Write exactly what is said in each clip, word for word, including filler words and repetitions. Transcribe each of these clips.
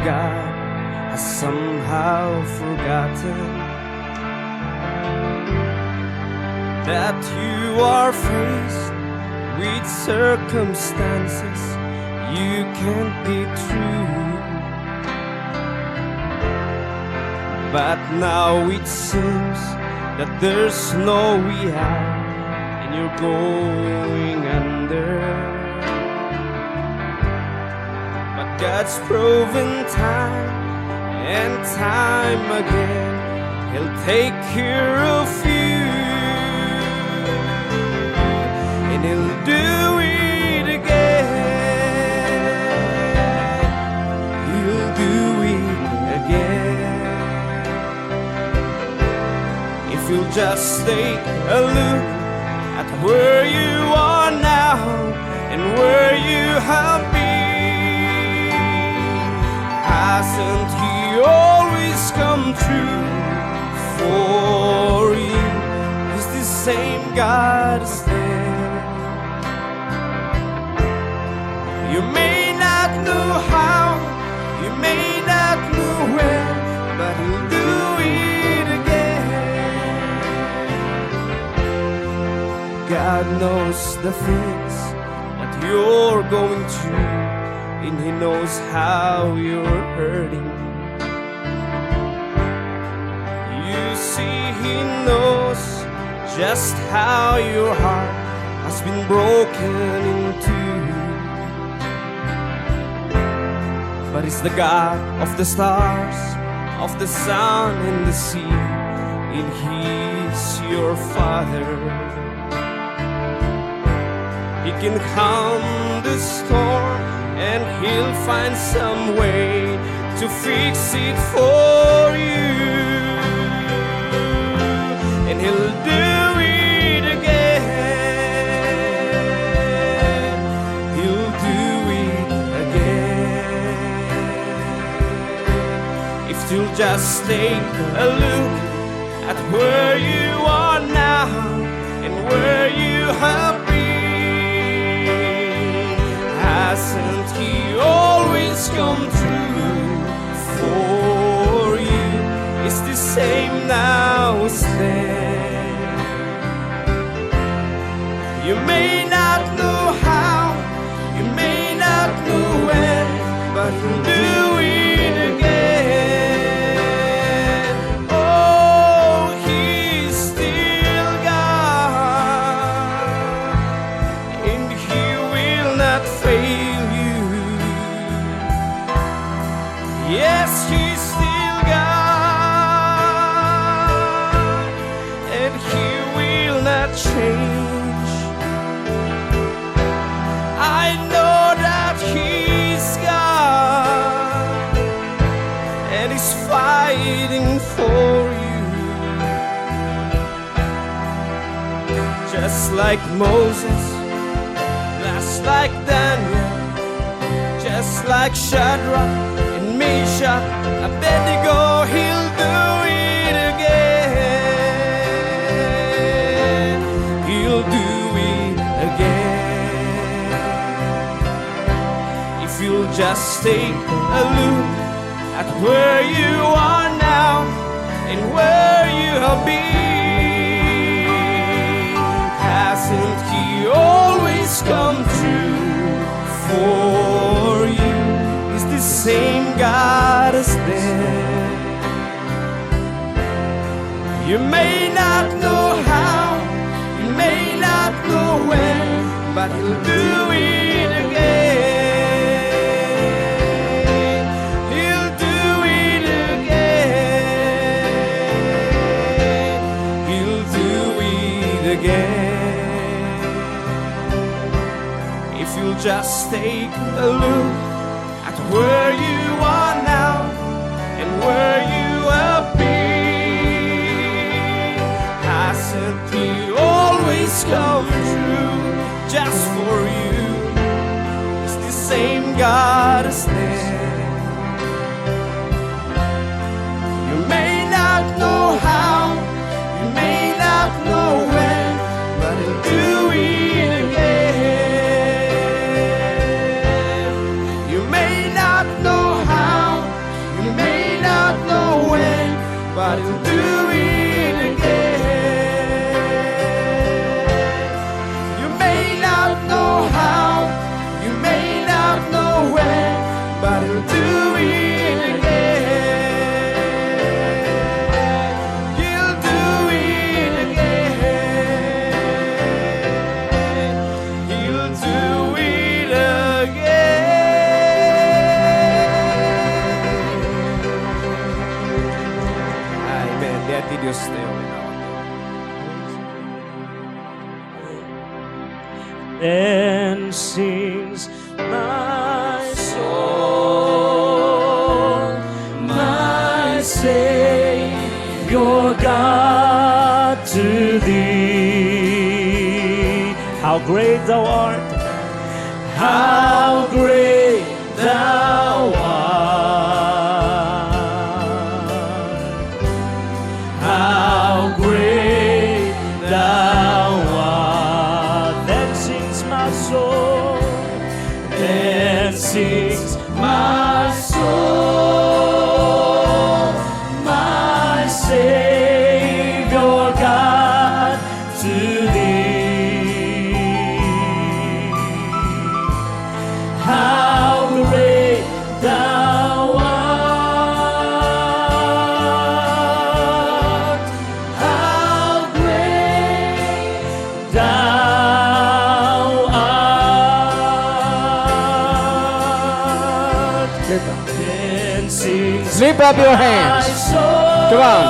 God has somehow forgotten that you are faced with circumstances you can't be through. But now it seems that there's no way out and you're going under. But God's proven time and time again, He'll take care of you. And He'll do it again. He'll do it again. If you'll just take a look at where you are now and where you have been, hasn't He always come true for you? He's the same God as then. You may not know how, you may not know when, but He'll do it again. God knows the things that you're going through, and He knows how you're hurting. You see, He knows just how your heart has been broken in two. But He's the God of the stars, of the sun and the sea, and He's your Father. He can calm the storm and He'll find some way to fix it for you. And He'll do it again. He'll do it again. If you'll just take a look at where you are now and where you have been. Hasn't He always come true for you? It's the same now as then. You may not know how, you may not know when, but He'll do it again. Oh, He's still God, and He will not fail you. Yes, He's still God, and He will not change. I know that He's God, and He's fighting for you. Just like Moses, just like Daniel, just like Shadrach and Meshach, Abednego, He'll do it again. He'll do it again. If you'll just take a look at where you are now and where you have been. Hasn't He always come true for you? He's the same God as then. You may not know how, you may not know when, but He'll do it again. He'll do it again. He'll do it again. If you'll just take a look at where you are now and where you have been. Hasn't He always come true just for you? He's the same God as then. You may not know how, you may not know when, but He'll do it again. You may not know But he'll do it again. You may not know how, you may not know when, but he'll do it again. He'll do it again. He'll do it again. Amen. Diay ti Diostayo. Then sings my soul, my Savior God, to thee. How great thou art! How great thou art! How great thou art! Then sings my soul, then sings my soul, my Savior God, to thee. How great thou art! How great thou art! Lift up. Then sings Lift up your hands. My soul, Come on.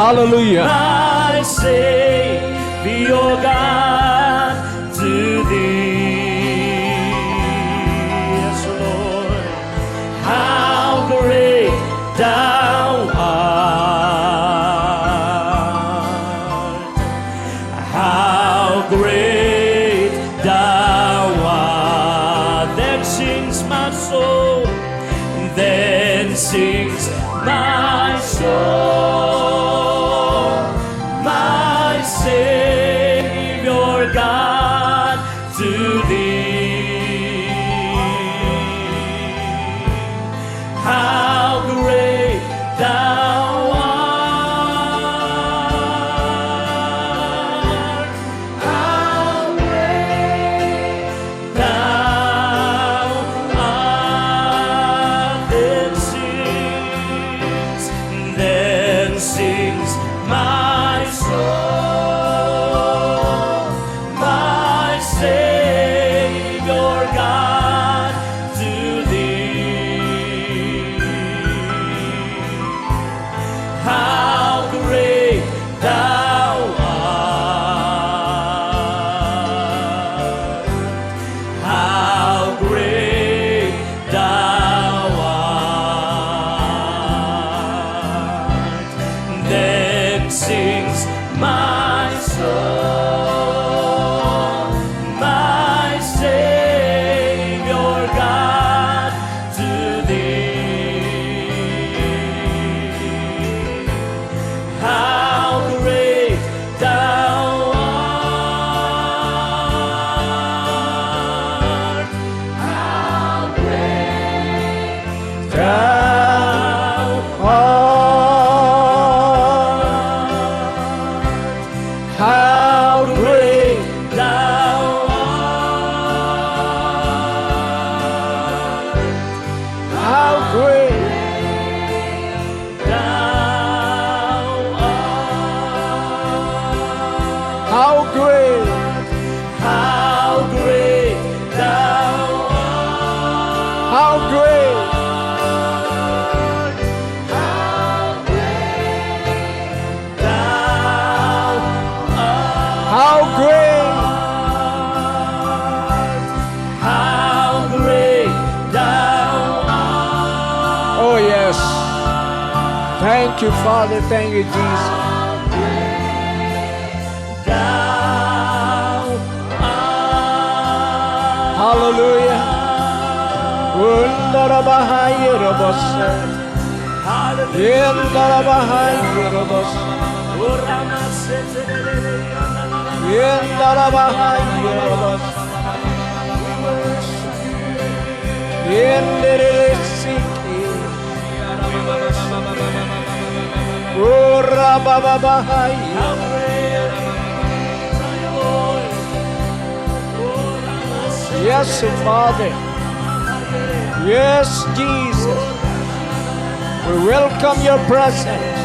Hallelujah. My Savior God, to thee. Yes, Lord. How great thou art. How great thou art. Then sings my soul. Then sings my soul, my Savior God, to thee. How great thou art! How great thou art! Then sings, then sings my soul, my Savior God, to thee. How great thou art! How great thou art! Then sings my soul, my Savior God, to thee. How great thou art! How great thou art! How great thou art! How great thou art! How great! How great thou art! How great! How great thou art! How great! How great thou art! Oh, yes. Thank you, Father. Thank you, Jesus. Thou art. Hallelujah. Undarabahai robos. Hallelujah. Yendarabahai robos. Yendarabahai robos. Yenderesiki. Ora bababahai. Yes, Father. Yes, Jesus. We welcome your presence.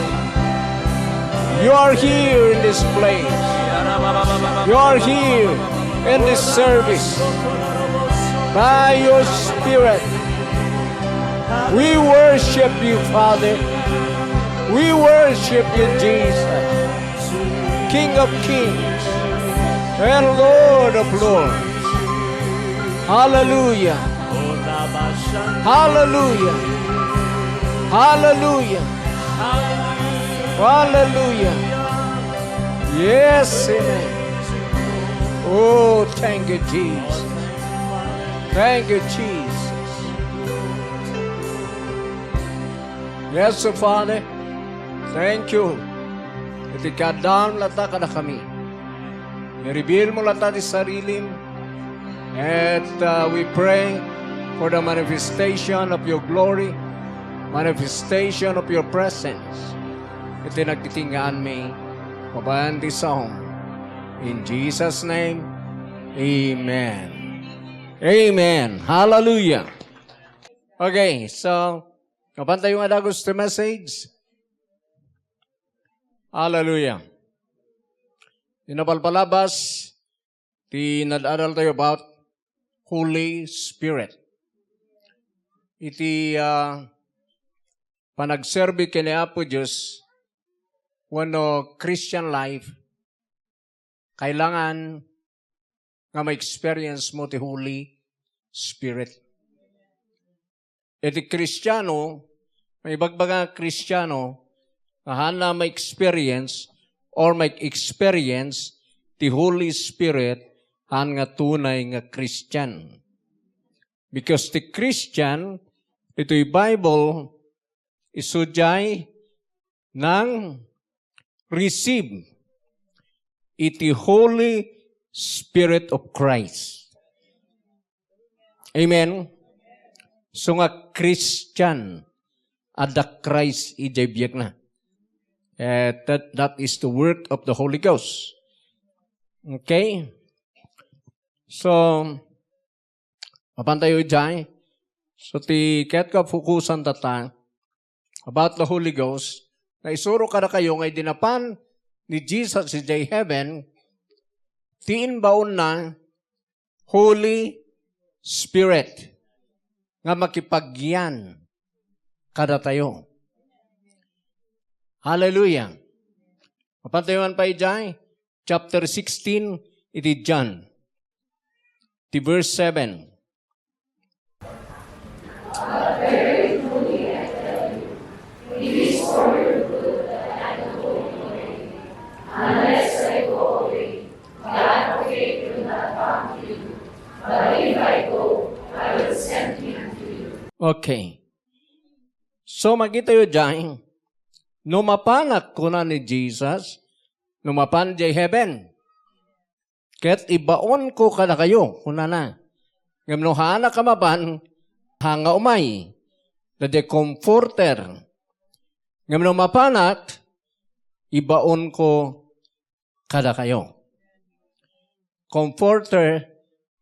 You are here in this place. You are here in this service. By your Spirit, we worship you, Father. We worship you, Jesus, King of kings and Lord of lords. Hallelujah. Hallelujah. Hallelujah. Hallelujah. Yes, amen. Oh, thank you, Jesus. Thank you, Jesus. Yes, so Father, thank you. Iti kaaddaam latta kadakami. I-reveal mo latta ti sarilim. And uh, we pray for the manifestation of your glory, manifestation of your presence. Iti nagtitingaanmi, babaen ti song. In Jesus' name, amen. Amen. Hallelujah. Okay, so, mapan tayo nga dagus ti message. Hallelujah. Di napalpalabas, ti nadadal tayo about Holy Spirit. Iti ah, panagserbi ken ni Apo Dios wenno Christian life, kailangan nga ma-experience mo ti Holy Spirit. Iti Kristiano, maibagbaga nga Kristiano, nga haanna ma-experience or ma-experience ti Holy Spirit, haan nga tunay nga Christian. Because ti Christian, itoy Bible, isu diay nang-receive iti Holy Spirit of Christ. Amen? So nga Christian, adda Christ idiay biagna. Eh, that, that is the work of the Holy Ghost. Okay? So, mapan tayo idiay. So, ti ket kafokusan tatta about the Holy Ghost, nga isuro kadakayo nga idi napan ni Jesus idiay heaven, ti imbaonna Holy Spirit nga makipagyan kadatayo. Hallelujah. Mapan tayo man pa idiay, chapter sixteen, iti John. Ti verse seven. Okay. So, makitayo diay, no mapanak, kuna ni Jesus, no mapan diay heaven, ket ibaonko kadakayo, kunana. Ngem no haanak a mapan, haan nga umay, daydiay Comforter. Ngem no mapanak, ibaonko kadakayo. Comforter,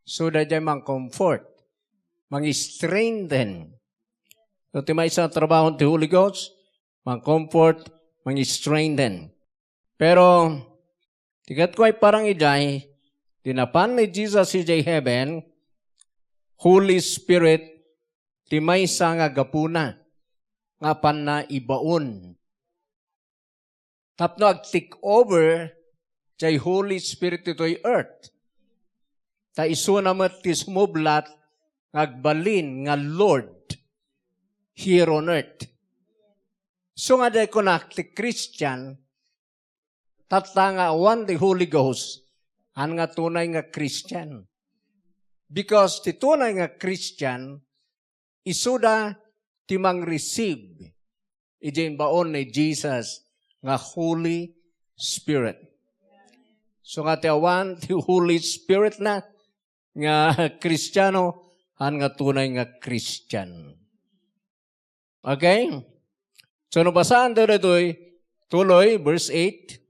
so daydiay mang-comfort, mang-strengthen. So, ti maysa a trabaho ti Holy Ghost, mang-comfort, mang-strengthen. Pero, ti ket ko ay parang idiay, ti napan ni Jesus idiay heaven, Holy Spirit, ti maysa nga gapuna nga apanna ibaon. Tapno ag-take over jay Holy Spirit ditoy earth. Ta isuna met ti sumublat nga agbalin nga Lord here on earth. So nga dayta kunak ti Christian, tatta nga awan ti Holy Ghost, haan nga tunay nga Christian. Because ti tunay nga Christian, isuda ti mang-receive iti imbaon ni Jesus nga Holy Spirit. So nga ti awan ti Holy Spirit na nga Kristiano, haan nga tunay nga Christian. Okay? So, no basaantayo daytoy, Tuloy, verse eight.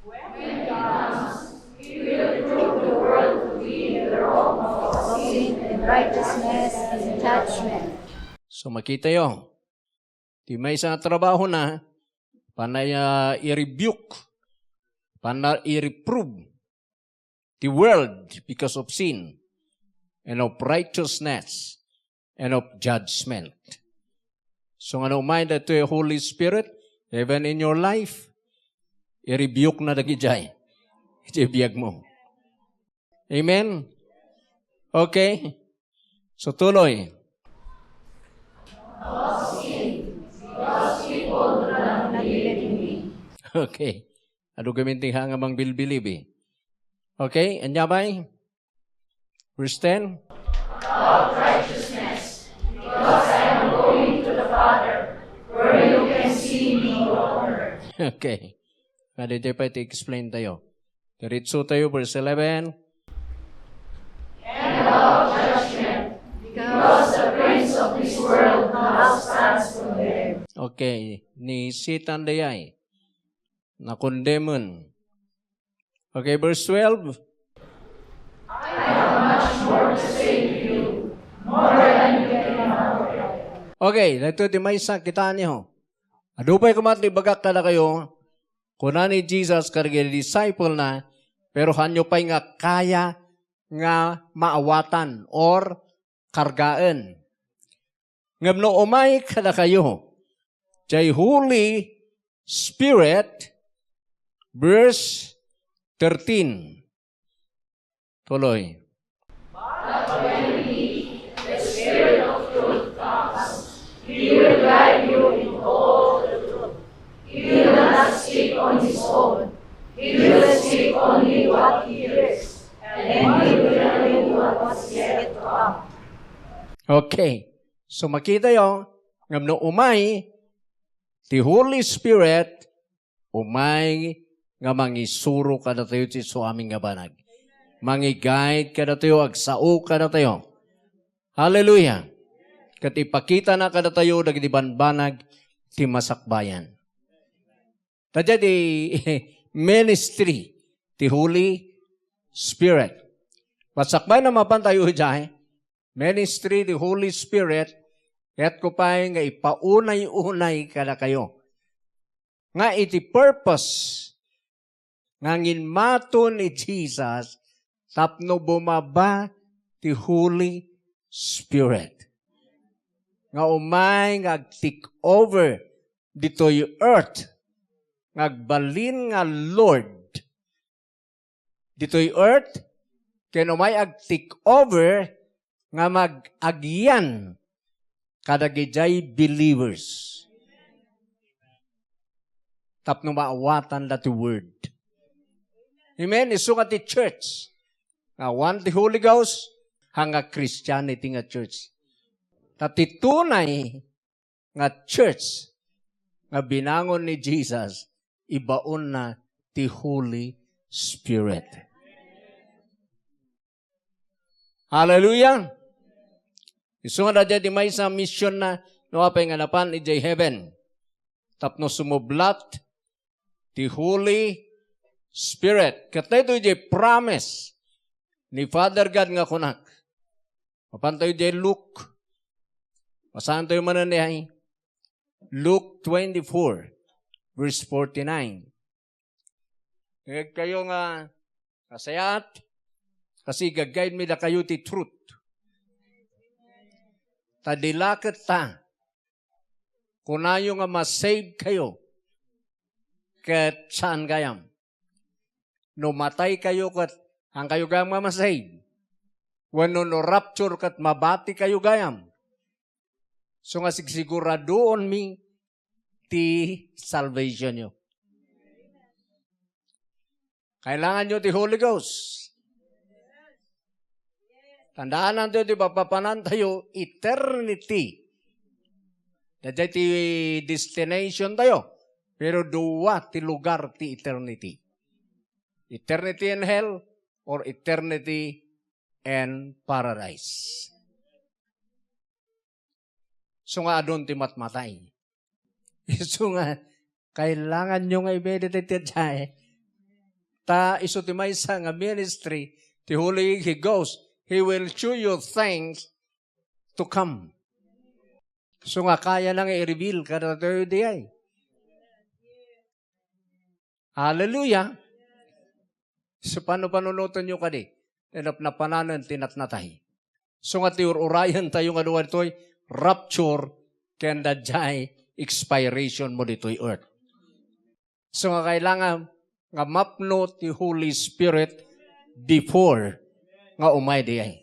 When he comes, he will prove the world to be in the wrong of sin and righteousness and judgment. So makita yo, ti maysa nga trabaho na, panay uh, i-rebuke, panay i-reprove the world because of sin and of righteousness and of judgment. So nga no umay daytoy Holy Spirit, even in your life, i-rebuke na dagijay. Iti biag mo. Amen? Okay? So tuloy. Okay. Adu gamin ti hanga mang bilbilibi. Okay, anya bay? Verse ten. Righteousness, because I am going to the Father, where you can see me no longer. Okay. Nga daytoy pay ti explain tayo. Diretso tayo, verse eleven. And about judgment, because the prince of this world now stands condemned. Okay. Ni Satan dayay. Nakondemen. Okay, verse twelve. I have much more to say to you, more than you can now bear. Okay, daytoy ti maysa, kitaan yo. Adu pay koma ti ibagak kadakayo, kuna ni Jesus kadagiti disciple na, pero hanyo pay nga kaya nga maawatan or kargaen. Ngem no umay kadakayo, jay Holy Spirit, verse thirteen. Tuloy. But when he, the Spirit of truth, comes, he will guide you in all the truth. He will not speak on his own. He will speak only what he hears, and he will tell you what is yet to come. Okay. So makita yo, ngem no umay, ti Holy Spirit, umay nga mangisuro kadatayo ti isu amin nga banag. Mangi-guide kadatayo, agsao kadatayo. Hallelujah! Ket ipakitana kadatayo dagiti banbanag ti masakbayan. Daydiay ti ministry ti Holy Spirit. Masakbayan a mapan tayo idiay, ministry ti Holy Spirit, kayatko pay nga ipaunay-unay kadakayo nga iti purpose nga nginmato ni Jesus tapno bumaba ti Holy Spirit. Nga umay nga ag-take over ditoy earth, nga agbalin nga Lord ditoy earth, ken umay ag-take over nga mag-agian kadagijay believers. Tapno maawatan da ti word. Amen? Isu nga ti church. Nga awan ti Holy Ghost, hanga Christianity nga church. Ta ti tunay nga church nga binangon ni Jesus, ibaonna ti Holy Spirit. Hallelujah! Isu nga daydiay ti maysa mission na no apay nga napan idiay heaven. Tapno sumublat ti Holy Spirit. Ket daytoy idiay promise ni Father God nga kunak. Mapan tayo idiay Luke. Basahan tayo manen idiay Luke twenty-four, verse forty-nine. Ngeg kayo nga nasayaat, kasi gagayad mi dakayo ti truth. Ta di la ket ta, kunayo nga ma-save kayo, ket saan gayam. No matay kayo ket, saan kayo gayam nga ma-save? Wenno no rapture ket mabati kayo gayam. So nga sigsiguraduonmi ti salvation yo. Kailangan yo ti Holy Ghost. Tandaan tayo ti papapanantayo, eternity. Daydiay ti destination tayo. Pero dua ti lugar ti eternity. Eternity in hell or eternity in paradise. So nga adun ti matmatay. So nga Kailanganyo nga i-meditate daydiay. Ta isu ti maysa nga ministry ti Holy Ghost. He will show you things to come. So nga kayana nga i-reveal kadatayo diay. Hallelujah! So, pano panunotenyo kadi? Ti napnapananen ti natnatay. So nga ti ur-urayen tayo nga dua ditoy rapture ken daydiay expiration mo ditoy earth. So nga kailangan nga mapno ti Holy Spirit before nga umay diay.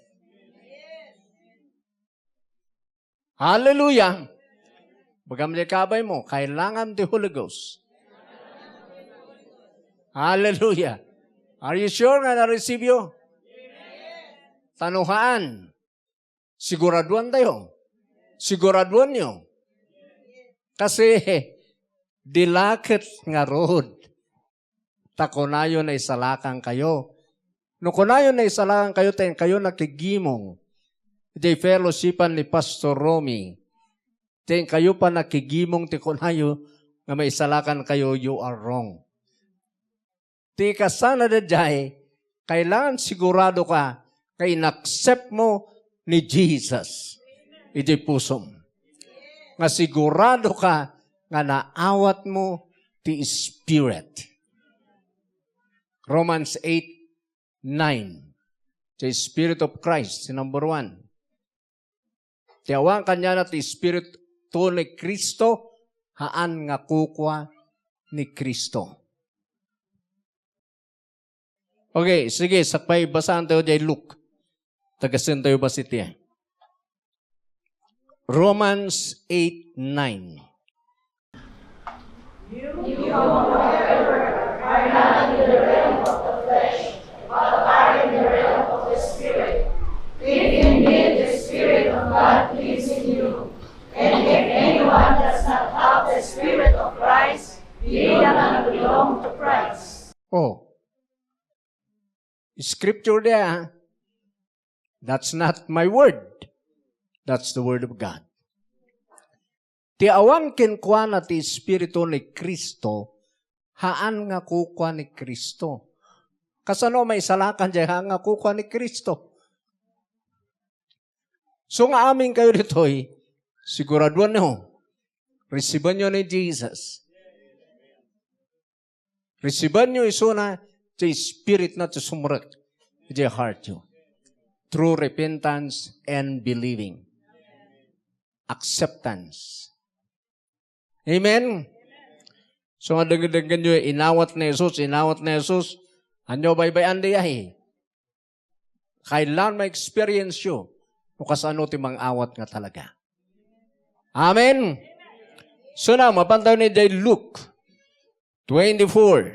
Hallelujah! Bagam di kabay mo, kailangan ti Holy Ghost. Hallelujah! Are you sure nga na-receive you? Tanuhaan. Siguraduan tayo. Siguraduan nyo. Kasi, di laket nga road. Ta kunayo naisalakan kayo. No kunayo naisalakan kayo, ta inkayo nakigimong. Iti fellowshipan ni Pastor Romy. Ta inkayo pa nakigimong ti kunayo nga maisalakan kayo, you are wrong. Ti kasana daydiay, kailangan sigurado ka nga inaccept mo ni Jesus iti pusom. Nga sigurado ka nga naawat mo ti Spirit. Romans eight nine. The Spirit of Christ, number one. Ti awan kaniana ti Espiritu ni Cristo, haan nga kukua ni Cristo. Okay, sige, sakbay, basaan tayo diay Luke. Tagasen tayo ba siti? Romans eight nine. You, however, are not in the realm of the flesh, but are in the realm of the Spirit, if indeed the Spirit of God lives in you. And if anyone does not have the Spirit of Christ, he does not belong to Christ. Oh. Scripture there, ah. That's not my word. That's the word of God. Ti awan kenkuana ti Espiritu ni Cristo, haan nga kukua ni Cristo. Kasano maisalakan diay haan nga kukua ni Cristo? So nga amin kayo ditoy, siguraduan nyo, resibanyo ni Jesus. Resibanyo isuna ti Spirit na ti sumrek iti heart yo. Through repentance and believing. Acceptance. Amen? So nga dengdenggen yo, inawat ni Jesus, inawat ni Jesus. Anyo baybay-an diay? Kailangan ma-experience yo no kasano ti mang-awat nga talaga. Amen? So na, mapan tayo ni diay Luke twenty-four,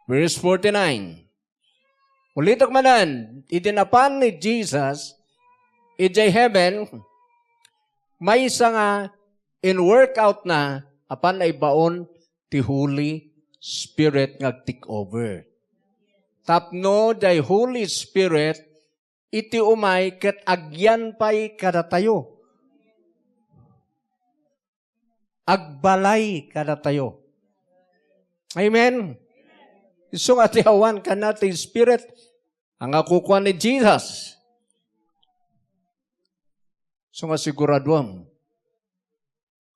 verse forty-nine. Ulitek manen, idi napan ni Jesus, idiay heaven, maysa nga in-workout na, apan naibaon ti Holy Spirit nga ag-take over. Tapno diay Holy Spirit iti umay ket agyan pay kadatayo. Agbalay kadatayo. Amen. Isu nga ti awan kaniana ti Spirit, haan nga kukua ni Jesus. Isu nga siguraduam.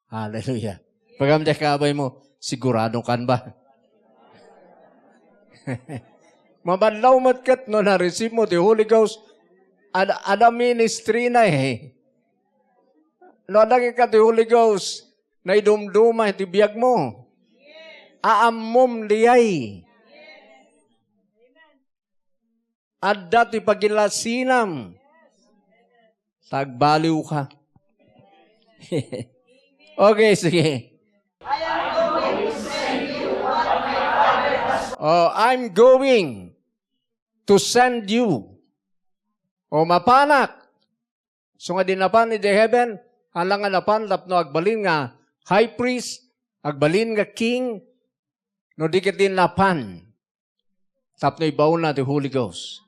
Hallelujah. Pagam diay kabay mo, sigurado kan ba? Mabadlaw met ket no na-receive mo ti Holy Ghost, ad-, adda ministry na eh. No adda ka ti Holy Ghost, naidumduma ti biag mo. Aammom diay. Adda ti pagilasinam. Tagbaliw ka. Okay, sige. Oh, I'm going to send you. O mapanak. So nga di napan idi heaven, ala nga napan tapno agbalin nga high priest, agbalin nga king, no di ket di napan tapno ibaonna ti Holy Ghost.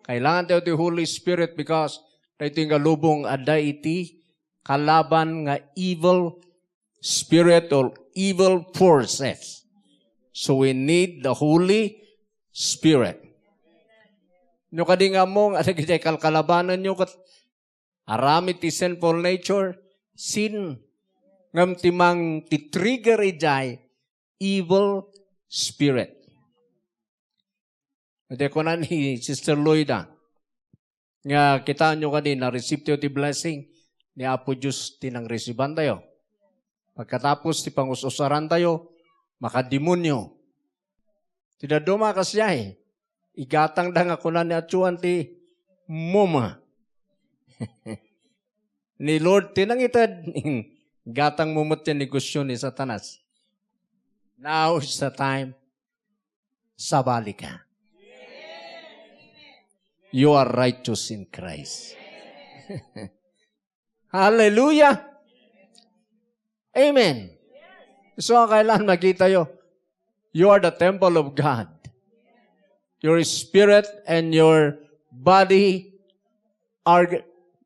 Kailangan tayo ti Holy Spirit because daytoy nga lubong adda iti kalaban nga evil spirit or evil forces. So we need the Holy Spirit. No kadi nga ammo nga dagiti kalkalabananyo ket aramid ti sinful nature, sin, ngem ti mang ti trigger idiay evil spirit. Iti kuna ni Sister Loida, nga kitaenyo kadi, na-receive tayo ti blessing ni Apo Dios ti nangresibantayo. Pagkatapos ti pangus-usarantayo, makademonio. Ti dadduma kasdiay, igatangda nga kuna ni Achuan ti muma. Ni Lord ti nangited, gatang mo met ti negosyo ni Satanas. Now is the time. Sabali ka. You are righteous in Christ. Hallelujah. Amen. So, kailan makita yo? You are the temple of God. Your spirit and your body are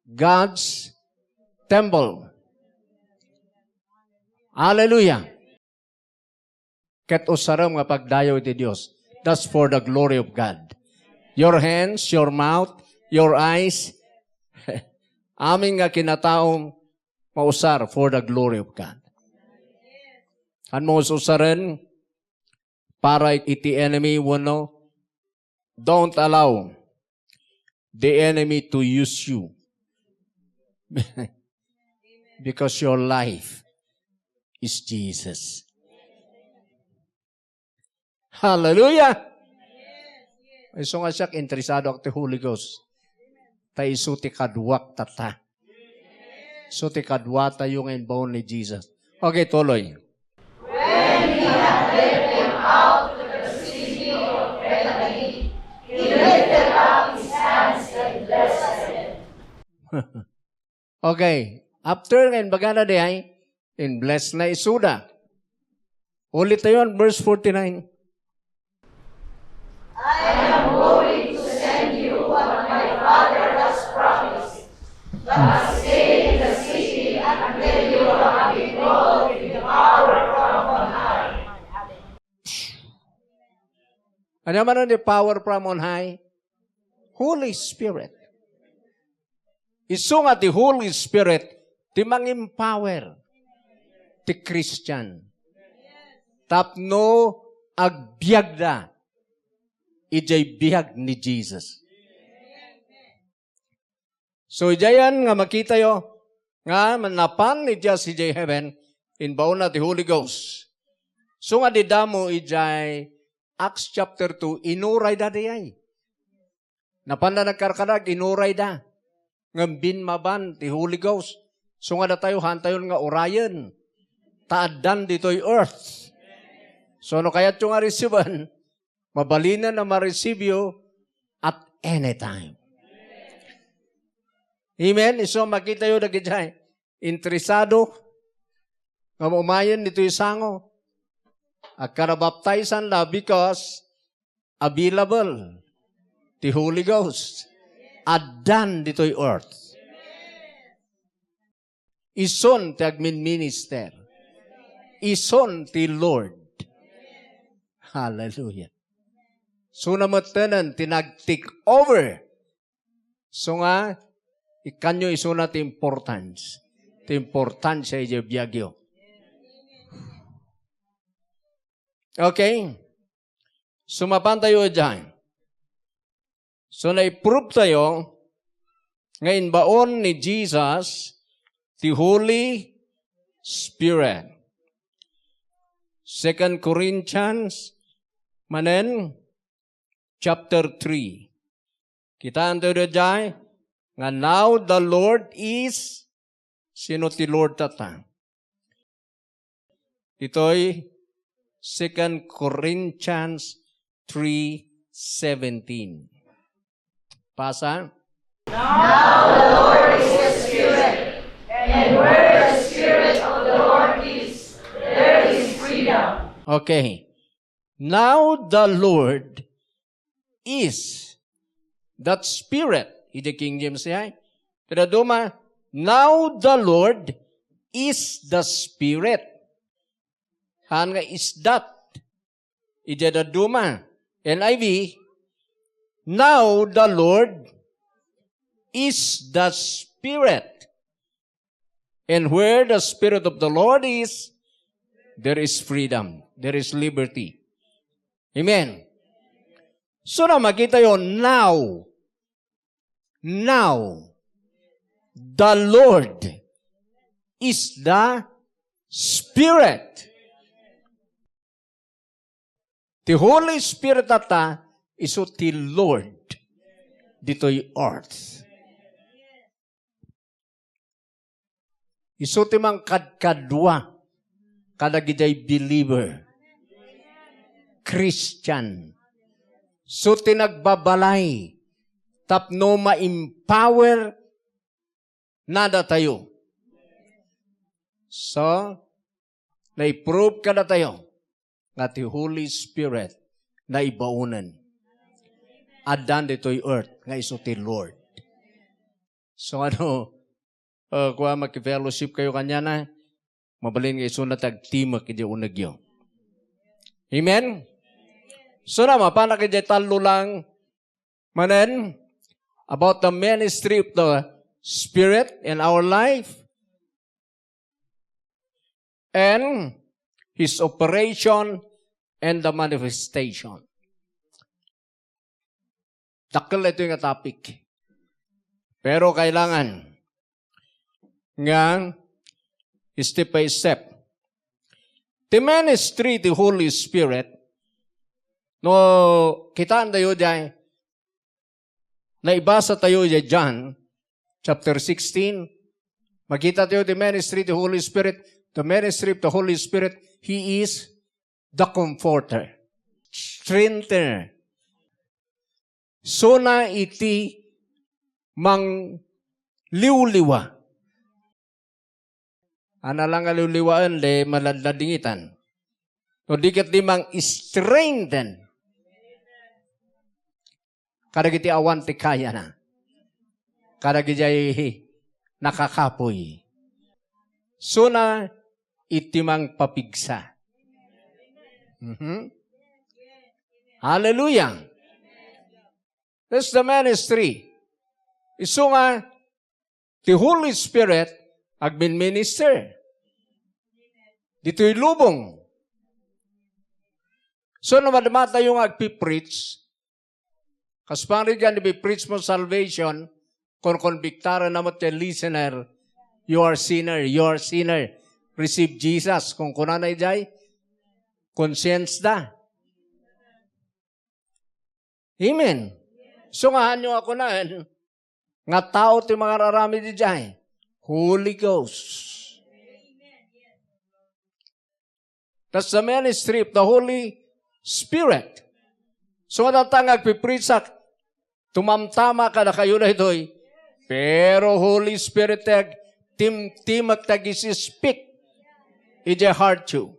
God's temple. Hallelujah. Ket usarem nga pagdayaw iti Dios. That's for the glory of God. Your hands, your mouth, your eyes, amin nga kinataom, mausar for the glory of God. Haan mo usaren para iti enemy wenno, don't allow the enemy to use you. Because your life is Jesus. Hallelujah! Isu nga siak, interesado ak ti Holy Ghost. Ta isu ti kaduak tatta. Isu ti kaduatayo nga imbaon ni Jesus. Okay, tuloy. When he had led them out to the city of Bethany, he lifted up his hands and blessed them. Okay. After nga imbagana diay, in-bless na isuda. Ulit tayo ang verse forty-nine. I am going to send you what my Father has promised, but stay in the city until you have been clothed with the power from on high. Ano man ang power from on high? Holy Spirit. Isu nga ti Holy Spirit ti mang-empower ti Christian tapno agbiagda idiay biag ni Jesus. So, idiayen nga makitayo nga napan ni Jesus idiay heaven, imbaonna ti Holy Ghost. So nga dida mo idiay Acts chapter two, inurayda diay. Napanda nagkarkararag, inurayda. Ngem binmaban ti Holy Ghost. So nga datayo, haantayon nga urayen. Ta addan ditoy earth. So no kayatyo nga resiben, mabalinen a ma-receive you at any time. Amen? Isu makitayo dagiti interesado nga umayen ditoy sango. Agkarabaptaisan la because available ti Holy Ghost. Addan ditoy earth. Isun ti agminminister. Isun ti Lord. Hallelujah. Suna metten ti nag-take over. So nga, ikkanyo isuna ti importance. Ti importansya iti biagyo. Okay? Sumapan tayo dyan. So, naiprove tayo nga inbaon ni Jesus ti Holy Spirit. Second Corinthians, manen, chapter three. Kitaan tayo daydiay nga now the Lord is, sino ti Lord tatta? Ditoy Second Corinthians three seventeen. Pasa. Now the Lord is the Spirit, and where the Spirit of the Lord is, there is freedom. Okay. Now the Lord is that Spirit. Iti King James, eh? Ti dadduma, now the Lord is the Spirit. Haan nga is that. Iti dadduma. N I V, "Now the Lord is the Spirit. And where the Spirit of the Lord is, there is freedom. There is liberty." Amen. So na, makita yo, now, now, the Lord is the Spirit. Ti Holy Spirit ta, isu ti Lord ditoy earth. Isu ti mangkadkadua kadagiti believer, Christian. Isu ti nagbabalay tapno ma-empower nadatayo. So, naiprove kadatayo nga ti Holy Spirit naibaonen. Addan ditoy earth nga isu ti Lord. So ano, uh, kua, makifellowship kayo kaniana, mabalin nga isuna ti agtimek iti unegyo. Amen? So na, mapanak iti tallo lang, manen, about the ministry of the Spirit in our life and His operation and the manifestation. Dakkel ito nga topic. Pero kailangan nga step by step. Ti ministry ti Holy Spirit, no, kitaan tayo diay, naibasa tayo diay John chapter sixteen, makita tayo ti ministry ti Holy Spirit. The ministry of the Holy Spirit, He is the Comforter, Strengthener. Isuna iti mangliwliwa. Ana lang nga liwliwaen, di maladladingitan. No di ket di mang-strengthen kadagiti awan ti kayana. Kadagiti nakakapuy. Isuna iti mangpapigsa. Mhm. Hallelujah. That's the ministry. Isu nga, ti Holy Spirit agminminister ditoy lubong. So, no madamatayo nga agpipreach, kas pangrigan, ipipreach mo salvation, konkonbiktaran na mo ti listener, "You are sinner, you are sinner. Receive Jesus." Kung kunana idiay, conscience da. Amen. So nga, hanyo nga kunaen, nga tao ti mangararamid idiay, Holy Ghost. That's the ministry of the Holy Spirit. So, nga data nga agpipreachak, tumamtama kadakayo daytoy. Pero Holy Spirit, tag, timtimak tag isi-speak iti heart you.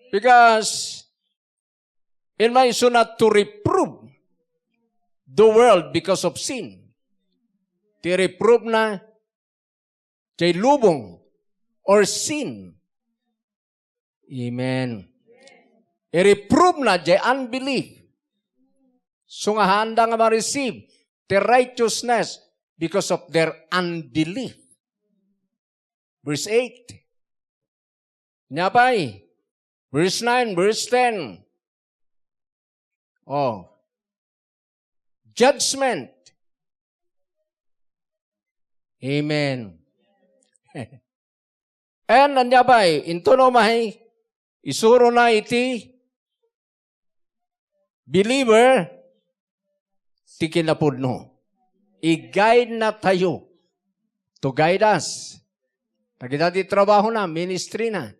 Because in my, so not to reprove the world because of sin. Ti reprove na jay lubong or sin. Amen. I-reprove na jay unbelief. So nga haanda nga ma-receive the righteousness because of their unbelief. Verse eight. Nia pay, verse nine, verse ten. Oh. Judgment. Amen. And ania pay, intono may, isurona iti believer ti kinapudno. I-guide na tayo. To guide us. Dagita ti trabaho na, ministry na.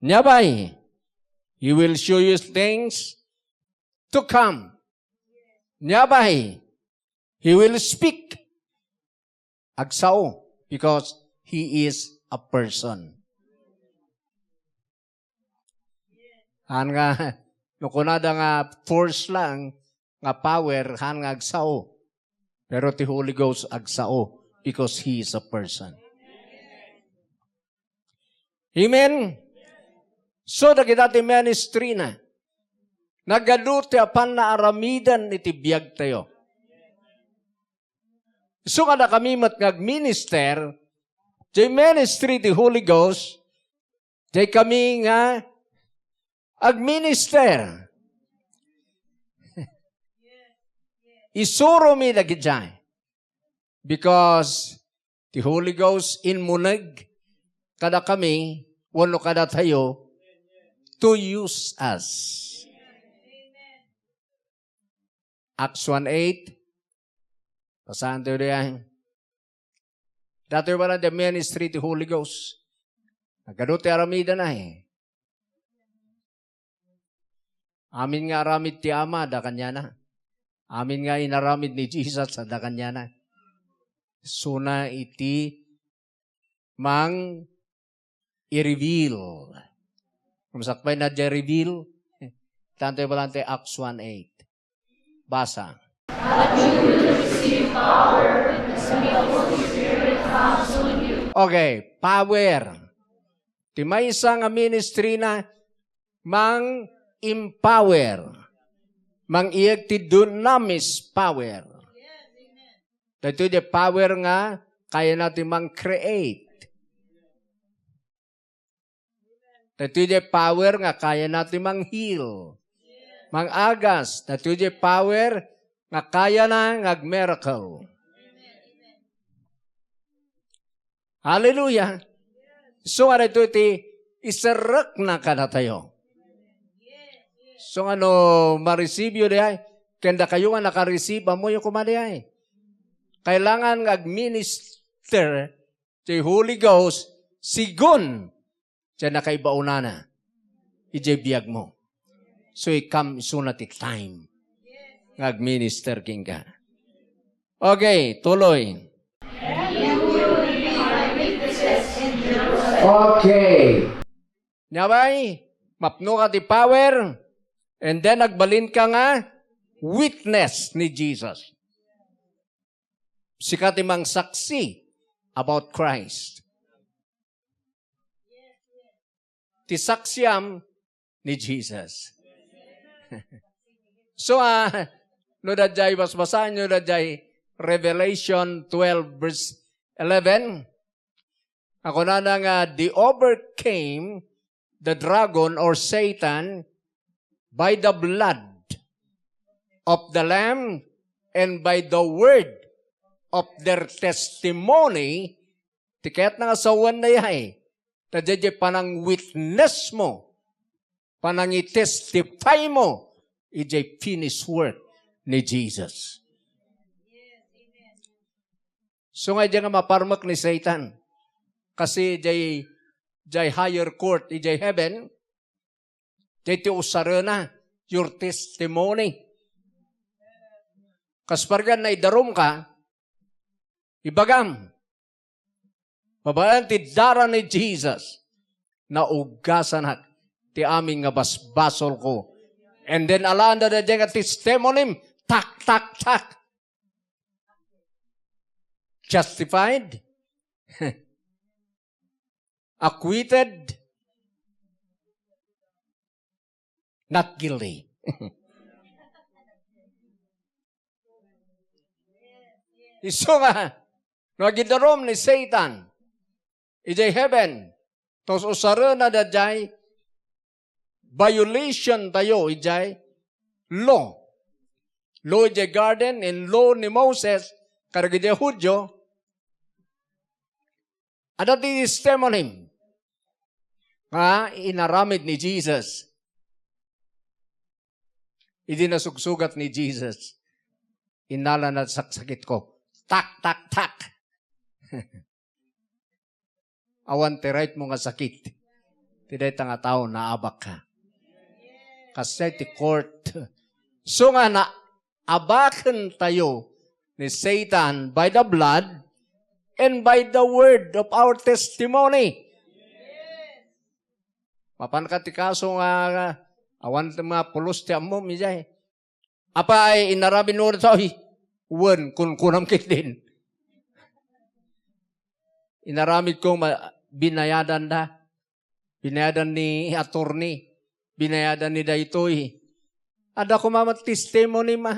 Nia pay, He will show you things to come. Nia pay, He will speak. Agsao, because He is a person. Haan nga, no kunada nga force lang, nga power, haan nga agsao. Pero ti Holy Ghost agsao because He is a person. Amen? So, dagita ti ministry na. Nagadu ti apan naaramiden iti biag tayo. Isu nga dakami met nga agminister, jay ministry ti Holy Ghost, jay kami nga agminister. Isuromi dagijay. Because ti Holy Ghost immuneg kadakami wenno kadatayo to use us. Acts one eight. Basaen tayo diay. Datoy pay laeng ti ministry ti Holy Ghost. Nagadu ti aramidna, eh. Amin nga aramid ti Ama, adda kaniana. Amin nga inaramid ni Jesus, adda kaniana. Isuna iti mang-i-reveal. Kumusta pay na diay reveal? Tanto ibalante Acts one eight. Basa. Okay, power. Ti maysa nga ministry na mang-empower. Mang-iyeg ti dunamis power. Daytoy diay power nga kayana ti mang-create. Daytoy diay power nga kayana ti mang-heal, mang-agas. Daytoy diay power nga kayana nga ag-miracle. Hallelujah! So nga daytoy ti iserrekna kadatayo. So nga no ma-receive yo diay, ken dakayo nga naka-receive, ammoyo koma diay. Kailangan nga ag-minister ti Holy Ghost, sigun ti nakaibaonana idiay biagmo. So, ikam isuna ti time nga agminister kenka. Okay, tuloy. Okay. Nia pay, mapnoka ti power, and then agbalinka nga witness ni Jesus. Sika ti mangsaksi about Christ. Ti saksiam ni Jesus. So, ah, no, daydiay basbasaen yo daydiay Revelation twelve verse eleven, a kunana nga, "They overcame the dragon or Satan by the blood of the Lamb and by the word of their testimony." Ti kayatna nga sawen daydiay, ta daydiay panang-witness mo, panangi-testify mo idiay finished work ni Jesus. So nga, idiay nga maparmek ni Satan. Kasi idiay, idiay higher court, idiay heaven, idiay ti usarena, your testimony. Kas pargan naidarumka, ibagam, babaen ti dara ni Jesus, naugasanak ti amin nga basbasolko. And then, alaanda daydiay nga testimony, tak, tak, tak. Justified? Acquitted? Not guilty. Isu nga, no agidarum ni Satan idiay heaven, ta usarena daydiay violation tayo idiay law. Law idiay garden and law ni Moses kadagiti Judio. Adda ti testimony nga inaramid ni Jesus. Idi nasugsugat ni Jesus, innalana, "Saksakitko." Tak, tak, tak. Awan ti right mo nga sakit. Ti dayta nga tao, naabak ka. Kasdiay ti court. So nga, naabaken tayo ni Satan by the blood and by the word of our testimony. Mapanka ti kaso nga awan ti mga pulos ti ammom, idiay. Apay, inaramidmo daytoy. Wen, kunkunam ketdin. Inaramid ko, ma-, binayadan da. Binayadan ni attorney. Binayadan ni daytoy. Adda koma met testimony, ma.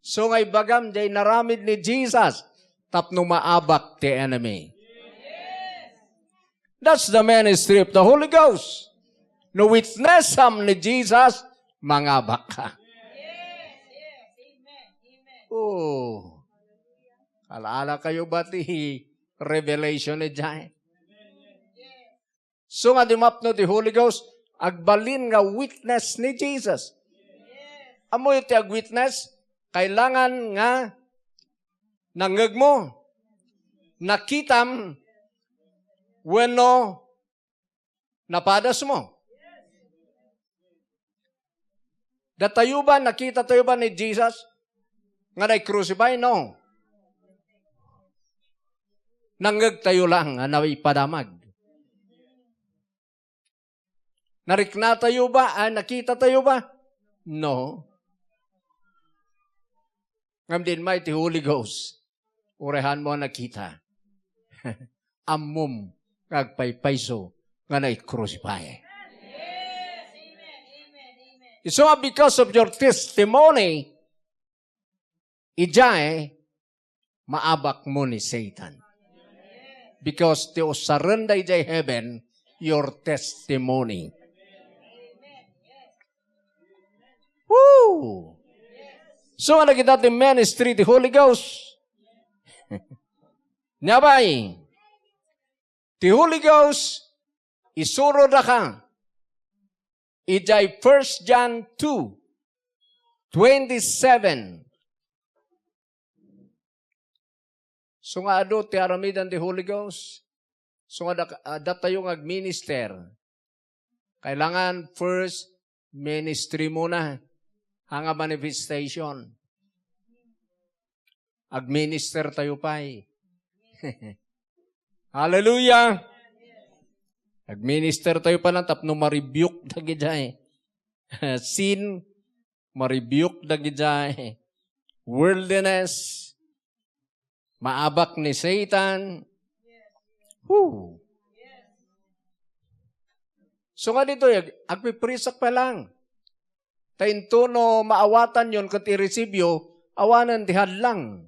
So nga ibagam, diay inaramid ni Jesus tapno maabak ti enemy. That's the ministry of the Holy Ghost. No witnessam ni Jesus, mangabak ka. Oh. Ala-ala kayo ba ti revelation ni Jai? So nga di mapno ti Holy Ghost, agbalin nga witness ni Jesus. Ammoyo ti agwitness, kailangan nga nangngegmo, nakitam, wenno napadasmo. Datayo ba, nakita tayo ba ni Jesus nga nai-crucify? No. Nangngeg tayo lang nga naipadamag. Narikna tayo ba? Ah, nakita tayo ba? No. Ngem diay met ti Holy Ghost. Uray hanmo a nakita. Ammom nga agpaypayso nga nai-crucify. Isu nga because of your testimony, idiay maabakmo ni Satan. Because ti usarenda idiay heaven, your testimony. Woo! So, nga nakita ti ministry ti Holy Ghost. Nia pay, ti Holy Ghost, isurodaka idiay First John two twenty-seven. So nga adu ti aramidan ti Holy Ghost, so nga dak-, ah, datayo nga agminister, kailangan first ministry muna, haan nga manifestation. Agminister tayo pay. Hallelujah! Agminister tayo pa lang tapno ma-rebuke dagiti sin, ma-rebuke dagiti worldliness, maabak ni Satan. Whew. So nga ditoy, ag-, agpiprisak pa lang. Ta intono maawatanyon ket irisibyo, awanen ti hadlang.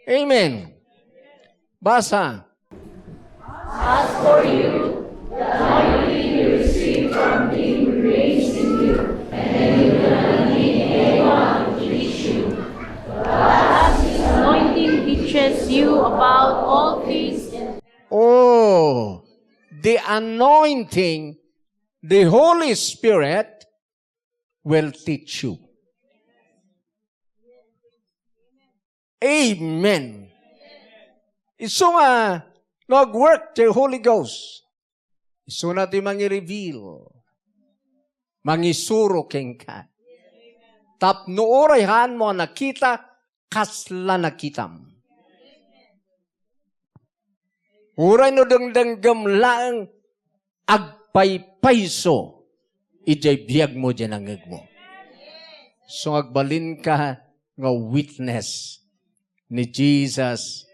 Amen. Basa. As for you, the anointing you received from him remains in you, and you will not need anyone to teach you. But as his anointing teaches you about all things and Oh, the anointing, the Holy Spirit will teach you. Amen. Isu nga, no, ag-work ti Holy Ghost. Isuna ti mangi-reveal. Mangisuro kenka. Tapno uray haanmo a nakita, kasla nakitam. Uray no dengdenggem laeng, agpaypayso idiay biagmo, idiay nangngegmo. So, agbalinka nga witness ni Jesus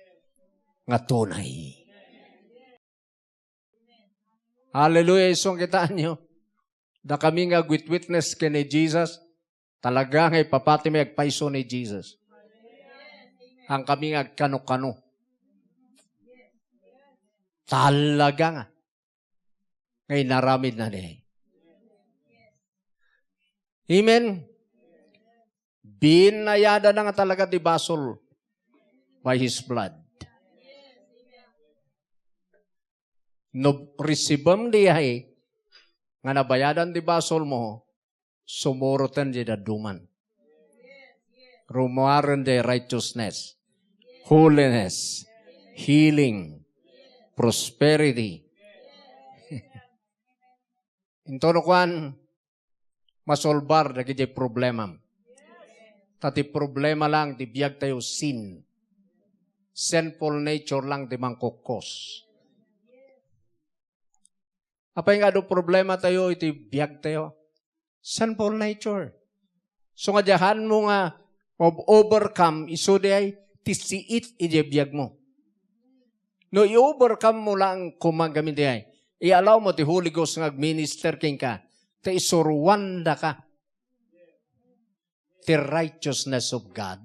nga tunay. Hallelujah! Isu nga kitaenyo, dakami nga agwitwitness ken ni Jesus, talaga nga ipapatimi agpayso ni Jesus. Haan kami nga agkano-kano. Talaga nga. Nga inaramidna diay. Amen? Binayadanna nga talaga ti basol by His blood. No risibem diay nga nabayadan ti basolmo, sumuroten diay dadduma. Rummuaren diay righteousness, holiness, healing, prosperity. Intono kuan, masolbar dagiti problemam. Ta ti problema lang ti biagtayo sin. Sinful nature lang ti mangkokkos. Apay nga adu problematayo iti biagtayo? Sinful nature. So nga diay haanmo nga ob-, overcome, isu diay ti siit iti biagmo. No i-overcome mo laeng koma gamin diay, i-allow mo ti Holy Ghost nga agminister kenka, ta isuruandaka ti righteousness of God,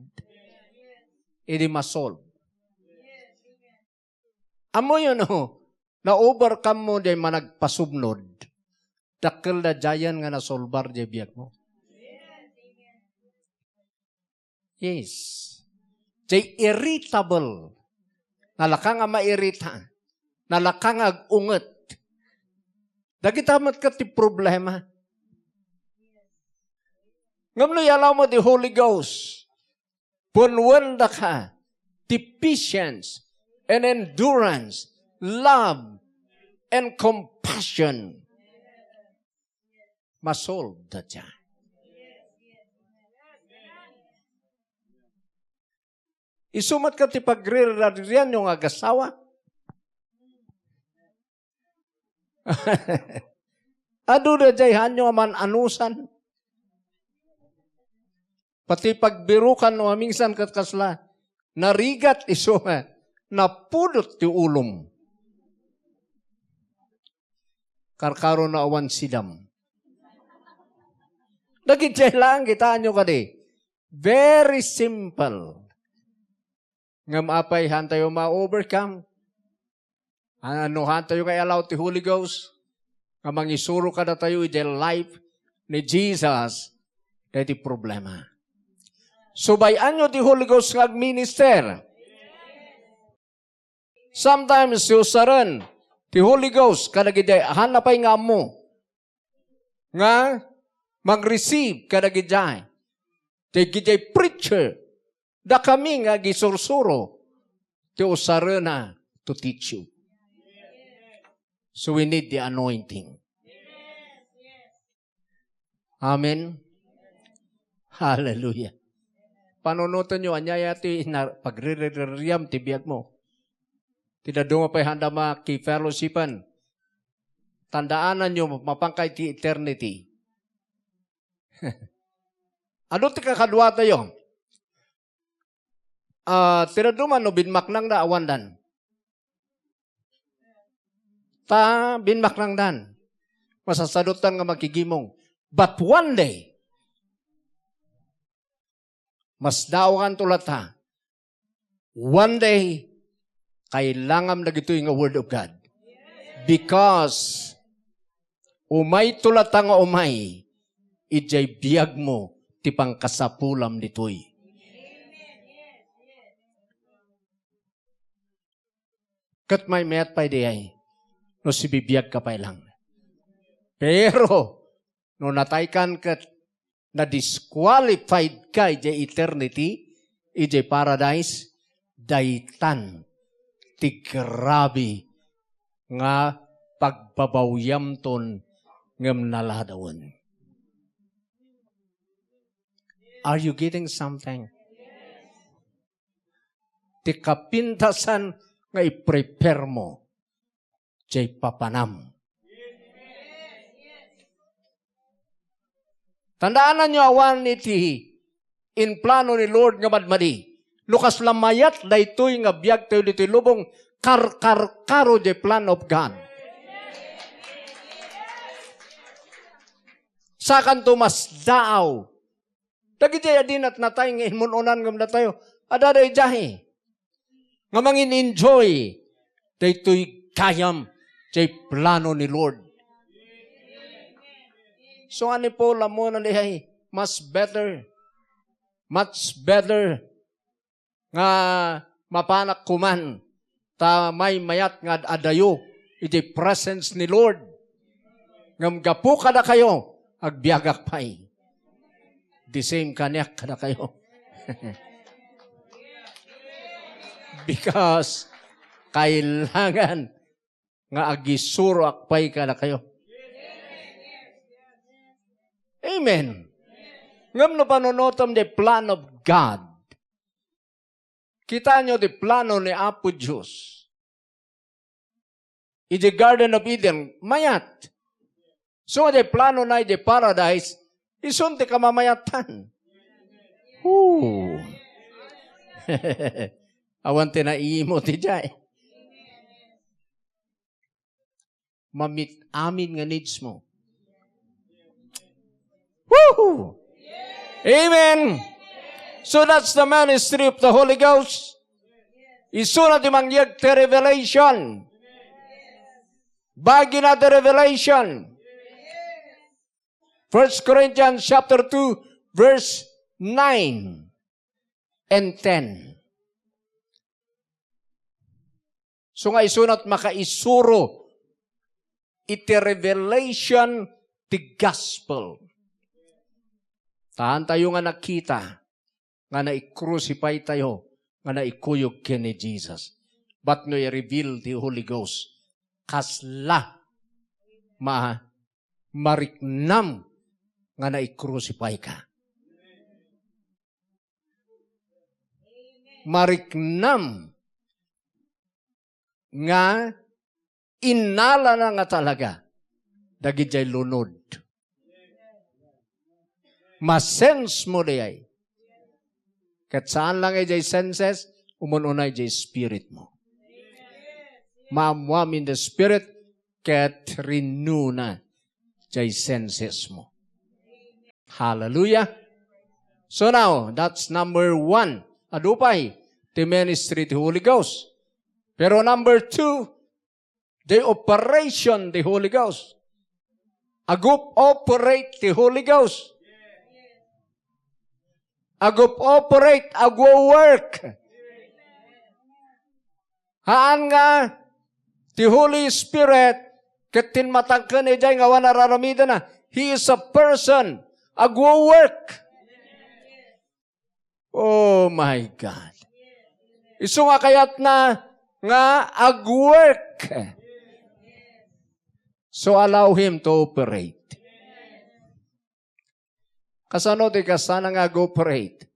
idi masolve. Ammoyo no, na-overcome mo diay managpasubnod, dakkel daydiayen nga nasolbar diay biagmo. Yes. Diay irritable. Nalaka nga mairita. Nalaka nga agunget. Dagita met ket ti problema. Ngem no i-allow mo ti Holy Ghost, punnuendaka ti patience and endurance, love and compassion. Masolve dayta. Isu met ket ti pagriraririanyo nga agasawa. Adu daydiay haanyo a man-anusan. Pati pagbirukan no mamingsan ket kasla, narigat isu nga napudot ti ulom. Karkaro no awan sidam. Dagiti laeng kitaenyo kadi. Very simple. Ngem apay, haantayo ma-overcome? Ano, haantayo nga i-allow ti Holy Ghost nga mangisuro kadatayo iti life ni Jesus, daydi problema. Subay-anyo ti Holy Ghost nga agminister. Sometimes, usaren ti Holy Ghost kadagiti haanna pay nga ammo nga mag-receive kadagiti, dagiti preacher, dakami nga agisursuro ti usarena to teach you. So we need the anointing. Amen. Hallelujah. Panunotenyo, ania ti ina-, pagriririam ti biagmo. Ti dadduma pay haanda makifellowshipan. Tandaananyo, mapangka iti eternity. Adu ti kakaduatayo. Ah, ti dadduma no binmaknangda, awandan. Ta binmaknangdan. Masasaduttan nga makigimong. But one day, masdaokanto latta. One day, kailangan dagitoy nga Word of God. Because umayto latta nga umay, idiay biagmo ti pangkasapulam ditoy. Ket maymayat pay diay no sibibiagka pay lang. Pero no nataykan ket na-disqualified ka idiay eternity, idiay paradise, daytan ti grabe nga pagbabawiamton ngem naladawen. Are you getting something? Ti kapintasan nga i-prepare mo, diay papanam. Tandaananyo, awan iti inplano ni Lord nga madmadi. No kasla mayat daytoy nga biagtayo ditoy lubong, karkarkaro diay plan of God. Sakanto masdaaw. Dagiti adi natnatay nga immun-unan ngem datayo, adda daydiay nga mangin-enjoy daytoy gayam, diay plano ni Lord. So, ni Paul, ammo na diay, mas better, much better nga mapanak kuman ta maymayat nga ad-adayo iti presence ni Lord. Ngem gapu kadakayo, agbiagak pay. The same kaniak kadakayo. Because kailangan nga agisuroak pay kadakayo. Amen. Ngem no panunotem the plan of God, kitaenyo ti plano ni Apo Dios. Iti Garden of Eden, mayat. So, iti plano na iti paradise, Isun ti kamamayatan. Woo! Awan ti naimot idiay. Mamit amin nga needs mo. Woohoo! Amen! So that's the ministry of the Holy Ghost. Isuna ti mangyeg ti revelation. Bagina ti revelation. First Corinthians chapter two, verse nine and ten. So nga isunat makaisuro iti revelation ti gospel. Haan tayo nga nakita nga naikrucify tayo, nga naikuyog ken ni Jesus. But no i-reveal ti Holy Ghost, kasla ma-, mariknam nga naikrucify ka. Mariknam nga innalana nga talaga dagidiay lunod. Masense mo diay. Ket saan lang idiay senses, umun-una idiay spirit mo. Maammoam in the spirit, ket renewna jay senses mo. Hallelujah. So now, that's number one. Adu pay ti ministry ti Holy Ghost. Pero number two, the operation ti Holy Ghost. Agup-operate ti Holy Ghost. Agup-operate, agwo-work. Haan nga ti Holy Spirit ket tinmatangken idiay nga awan a raramidena. He is a person. Agwo-work. Oh my God. Isu nga kayatna nga agwork. So allow him to operate. Kasano ti kasana nga ag-operate?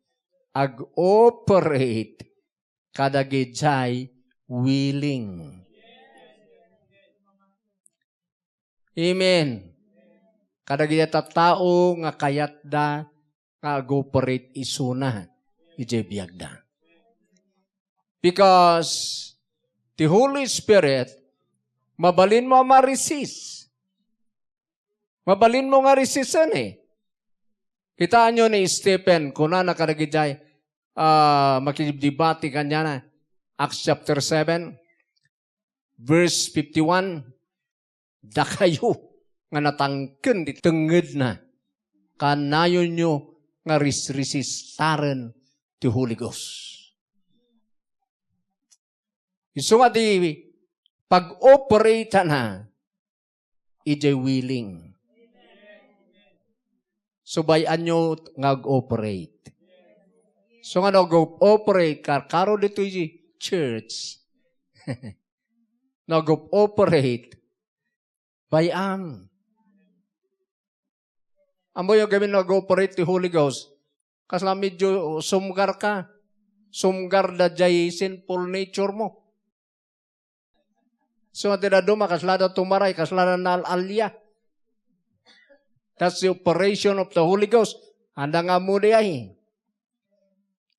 Ag-operate kadagijay willing. Amen. Kadagiti tattao nga kayatda nga ag-operate isuna idiay biagda. Because the Holy Spirit, mabalin mo a ma-resist. Mabalin mo nga resisten eh. Kitaenyo ni Stephen, kunana kadagijay, ah, makidibati kaniana, Acts chapter seven, verse fifty-one, "Dakayo nga natangken ti tengngedna, kanayonyo nga risrisistaren ti Holy Ghost." Isu nga ti pag-operatana, idiay willing. So, bay-anyo nga ag-operate. So, nga no ag-operate, karkaro ditoy church. No ag-operate, bay-am. Ammoyo gamin no ag-operate ti Holy Ghost. Kasla medyo sumgar ka. Sumgar da jay sinful nature mo. So, ti dadduma, kasla da tumaray, kasla da naal-alia. That's the operation of the Holy Ghost. Anda nga ammo di ay.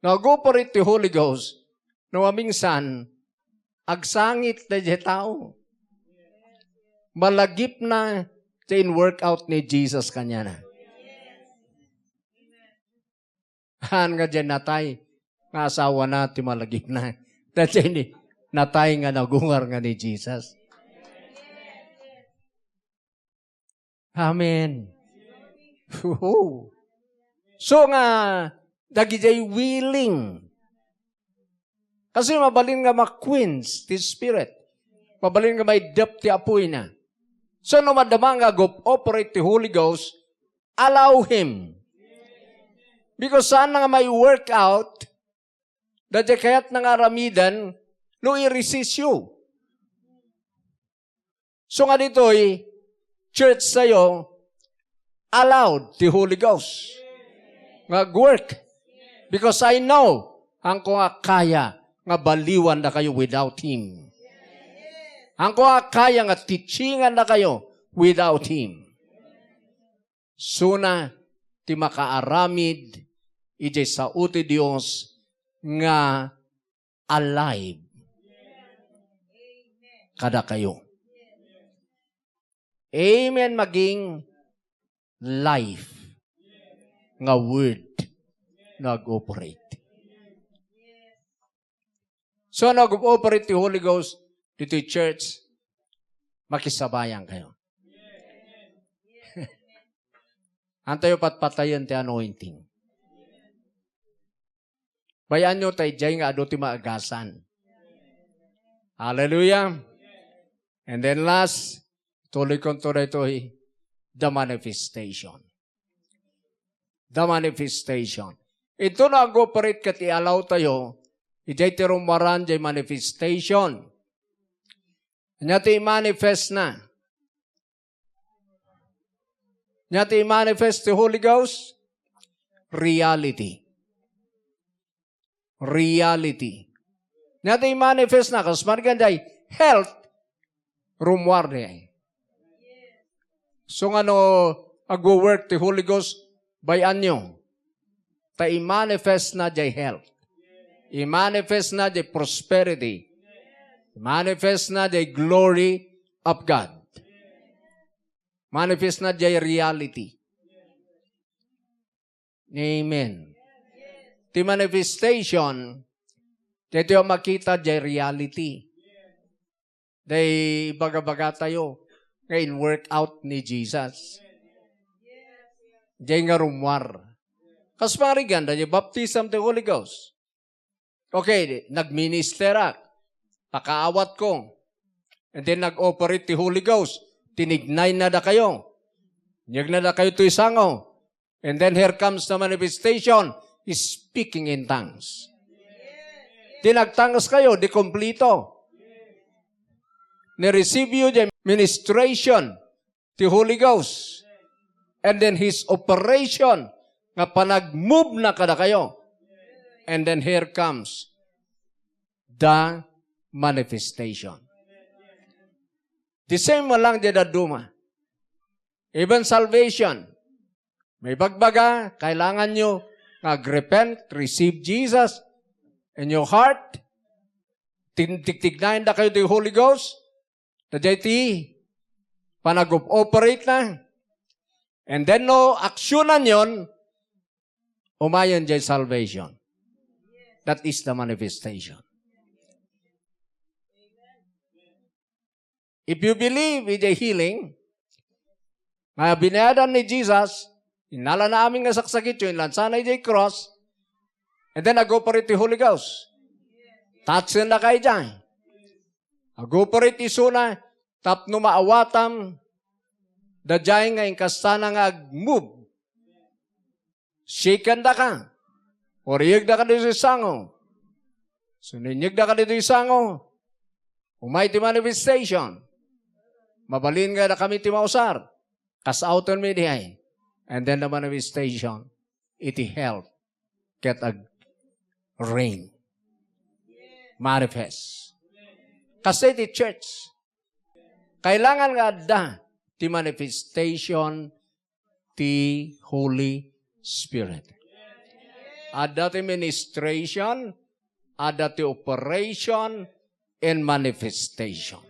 No ag-operate ti Holy Ghost, no mamingsan, agsangit dayjay tao. Malagipna ti in-workout ni Jesus kaniana. Haan nga diay natay nga asawana ti malagipna. Dayjay ni natay nga nagungar nga ni Jesus. Amen. Huhu. So nga, dagijay willing. Kasi mabalin nga ma-quench ti Spirit. Mabalin nga maiddep ti apoyna. So, no madama nga ag-operate ti Holy Ghost, allow Him. Because saan na nga may workout, dayjay kayatna nga aramiden, no i-resist you. So nga ditoy, church tayo, allowed ti Holy Ghost nga ag-work. Because I know, haanko nga kaya nga baliwandakayo without Him. Haanko nga kaya nga teachingandakayo without Him. Suna ti makaaramid idiay sao ti Dios nga alive kadakayo. Amen. Maging life nga word no ag-operate. So, no ag-operate ti Holy Ghost ditoy church, makisabayan kayo. Antayo patpatayen ti anointing. Bay-anyo ta idiay nga adu ti maagasan. Hallelujah. And then last, tuloy kon to daytoy, the manifestation. The manifestation. Ito no ag-operate ket i-allow tayo, idiay ti rummuaran, diay manifestation. Ania ti manifest na? Ania ti manifest ti Holy Ghost? Reality. Reality. Ania ti manifest na? Kas margan diay health, rummuar diay. So nga no, agwo-work ti Holy Ghost, bay-anyo. Ta i-manifest na diay health. I-manifest na diay prosperity. I-manifest na diay glory of God. Manifest na diay reality. Amen. Ti manifestation, daytoy a makita diay reality. Diay ibaga-baga tayo nga in-work out ni Jesus. Diay nga rummuar. Kas pangarigan, diay baptism ti Holy Ghost. Okay, nagministerak. Pakaawatko. And then nag-operate ti Holy Ghost. Tinignay na dakayo. Inyeg na dakayo toy sango. And then here comes the manifestation, speaking in tongues. Di nagtongues kayo, di kumplito. Ni-receive yu diay ministration ti Holy Ghost. And then His operation nga panagmove na kadakayo. And then here comes the manifestation. The same mo lang diay dadduma. Even salvation. May bagbaga, kailangan nyo nga agrepent, receive Jesus in your heart. Tin-, tigtignayan da kayo ti Holy Ghost. Daydiay ti panag-operate na. And then no, aksyonan yon, umayon diay salvation. That is the manifestation. If you believe idiay healing, nga binayadan ni Jesus, innalana amin nga saksakityo, inlansana idiay cross, and then ag-operate ti Holy Ghost. Touchen na kayo diay. Ag-operate isuna, tapno maawatam, daydiay nga inkastana nga ag-move. Shaken da ka. Uriyeg da ka ditoy sango. Suninyeg da ka ditoy sango. Umay ti manifestation. Mabalin nga da kami ti mausar. Kas-auten mi diay. And then the manifestation. Iti health. Ket ag-reign. Manifest. Kasi ti church. Kailangan nga adda ti manifestation ti Holy Spirit. Adda ti ministration, adda ti operation, and manifestation.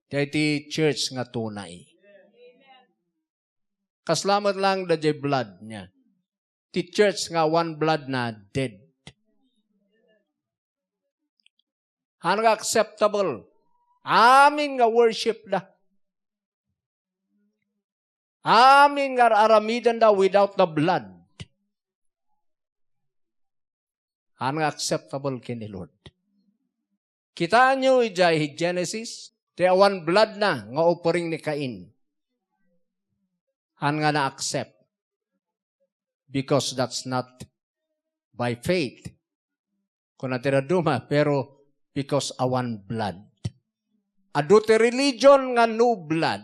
Diay ti church nga tunay. Kasla met lang daydiay blood niya. Ti church nga awan blood na dead. Haan nga acceptable. Amin nga worship da. Amin nga ar-aramiden da without the blood. Haan nga acceptable ken ni Lord. Kitaenyo idiay Genesis, ti awan blood na nga offering ni Cain. Haan nga na-accept. Because that's not by faith. Kuna ti dadduma, pero because awan blood. Adu ti religion nga no blood.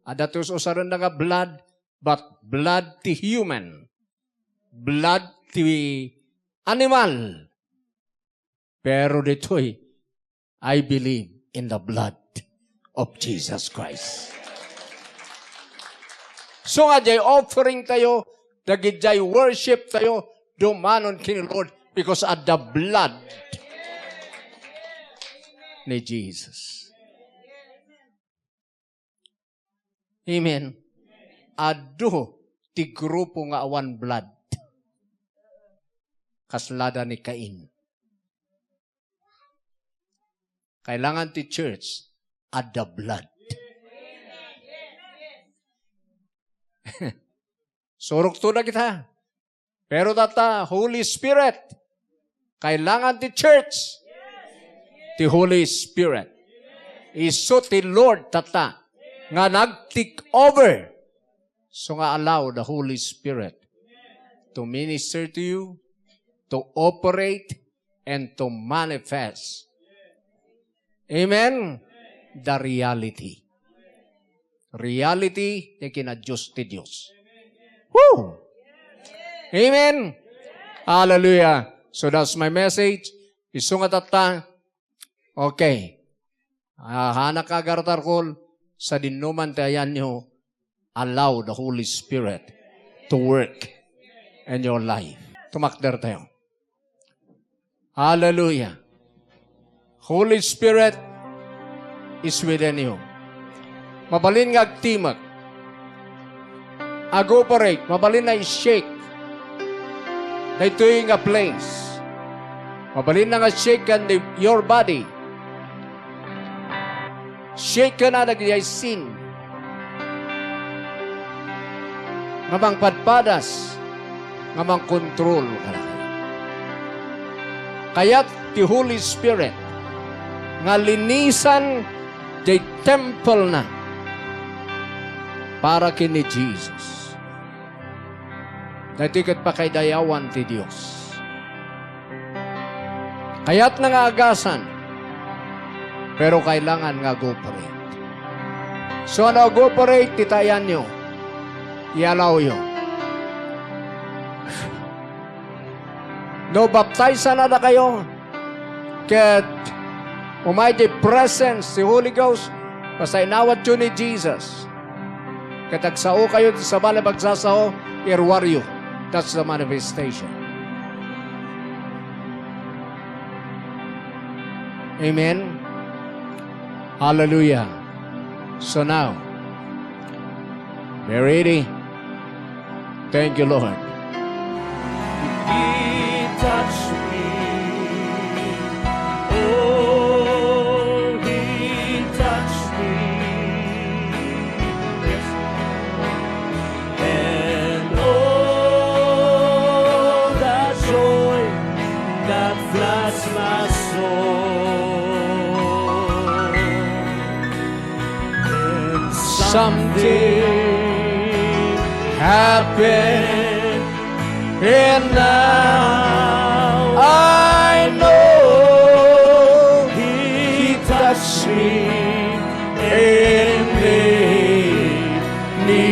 Adda ti us-usarenda nga blood, but blood ti human. Blood ti animal. Pero ditoy, I believe in the blood of Jesus Christ. So nga, jay offering tayo, dagidiay worship tayo, dumanon ken ni Lord because of the blood ni Jesus. Amen. Adu ti grupo nga awan blood. Kaslada ni Cain. Kailangan ti church, adda blood. Surok to na kita. Pero tatta, Holy Spirit. Kailangan ti church, ti Holy Spirit. Isu ti Lord tatta nga nag-take over. So nga allow the Holy Spirit to minister to you, to operate, and to manifest. Amen? The reality. Reality ti kinaDios ti Dios. Woo! Amen? Hallelujah. So that's my message. Isu nga tatta. Okay. Ah, hanak agartarkol, sadinoman ti ayanyo, allow the Holy Spirit to work in your life. Tumakder tayo. Hallelujah. Holy Spirit is within you. Mabalin nga agtimek. Ag-operate, mabalin na i-shake daytoy nga place. Mabalin na nga shake kan the, your body. Shake na dagiti sin nga mangpadpadas, nga mangkontrol kadakayo. Kayat ti Holy Spirit nga linisan jay temple na para ken ni Jesus. Daytoy ket pakaidayawan ti Dios. Kayatna nga agasan, pero kailangan nga ag-operate. So, ano ag-operate ti tayanyo? Ialawyo. No baptizan na dakayo, ket umay ti presence ti Holy Ghost, pasainawatyo ni Jesus. Ket agsaokayo ti sabali a pagsasao, iruaryo. That's the manifestation. Amen. Hallelujah. So now, be ready. Thank you, Lord. He touched me. Oh, he touched me. Yes. And oh, the joy that floods my soul. And something happened, and now I know he touched me and made me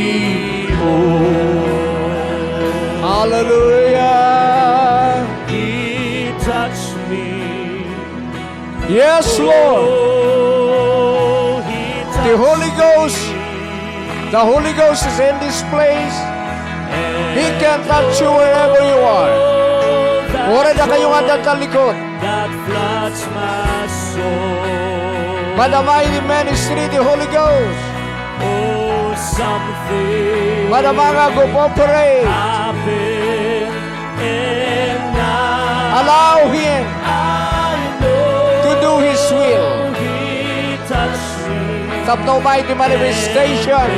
whole. Hallelujah. He touched me. Yes, Lord. Oh, he touched me. The Holy Ghost, the Holy Ghost is in this place. He can touch you wherever you are. Waray dakayo nga adda talikod. That floods my soul. Madama iti ministry ti Holy Ghost. Oh, something. Madama nga ag-operate. Happened, and now. Allow Him. I know. To do His will. He touched me. Tapno umay ti manifestation,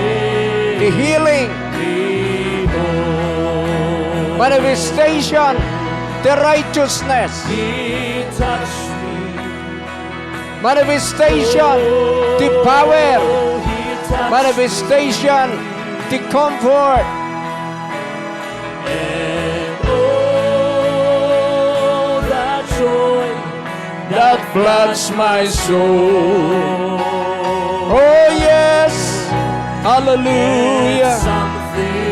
ti healing, manifestation, ti righteousness, manifestation, ti power, manifestation, ti comfort. And oh, the joy that floods my soul. Oh, yes. Hallelujah. Something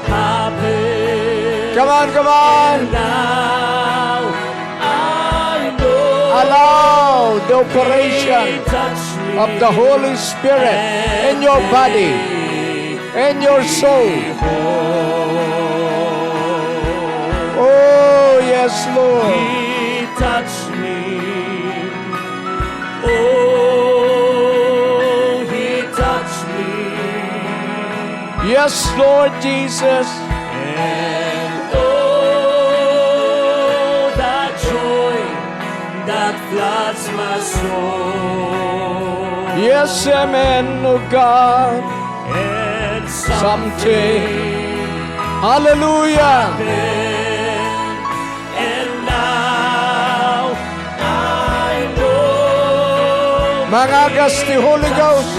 happened. Come on, come on. Now I know. Allow the operation of the Holy Spirit in your body. and your soul. Oh, yes, Lord. He touched me. Oh, he touched me. Yes, Lord Jesus. And oh, that joy that floods my soul. Yes, amen, oh God. And something, hallelujah, happened, and now I know. Mangagas ti Holy Ghost.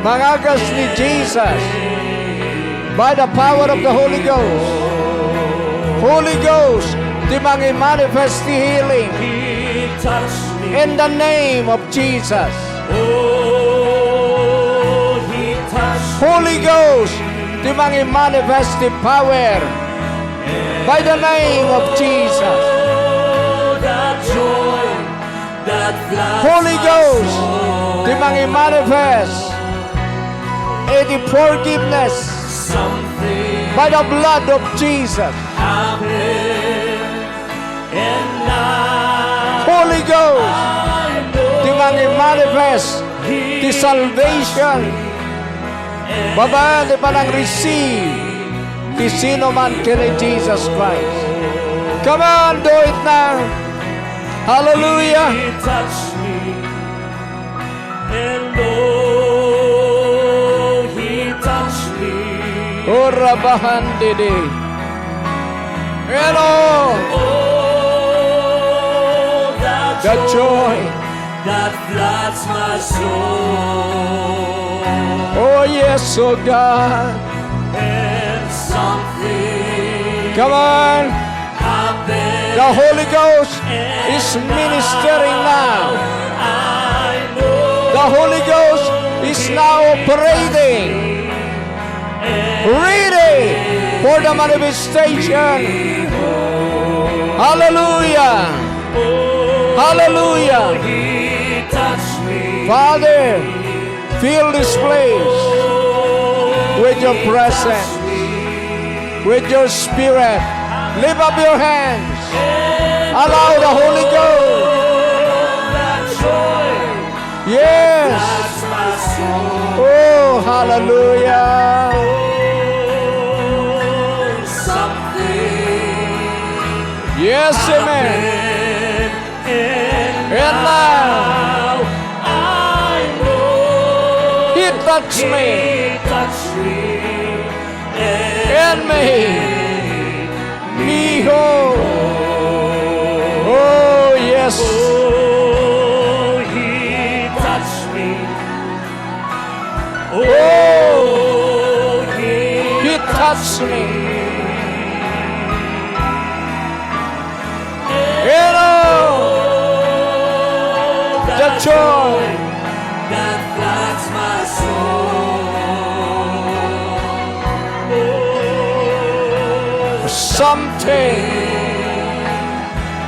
Mangagas ni Jesus. By the power of the Holy Ghost. Holy Ghost, ti mangimanifest ti healing. He touched me. In the name of Jesus. Oh, he touched me. Holy Ghost, ti mangimanifest ti power by the name of Jesus. Oh, that joy that floods my soul. Holy Ghost, ti mangimanifest iti forgiveness. Something by the blood of Jesus. Happened. And now Holy Ghost, I know ti mangimanifest ti salvation babaen ti panang-receive ti sino man ken ni Jesus Christ. Come on, do it now. Hallelujah. He touched me. And oh, he touched me. Ora bahandidi. And oh, oh, that joy that floods my soul. Oh, yes, oh God. And something, come on. The Holy Ghost is ministering now. The Holy Ghost is now operating, ready for the manifestation. Hallelujah. Hallelujah. Father, fill this place with your presence, with your spirit. Lift up your hands. Allow the Holy Ghost. Yes. Oh, hallelujah. Yes, amen. And now I know He touched me. He touched me and made me whole. Oh, yes. Oh, He touched me. Oh, He touched me. And oh, the joy that floods my soul. Something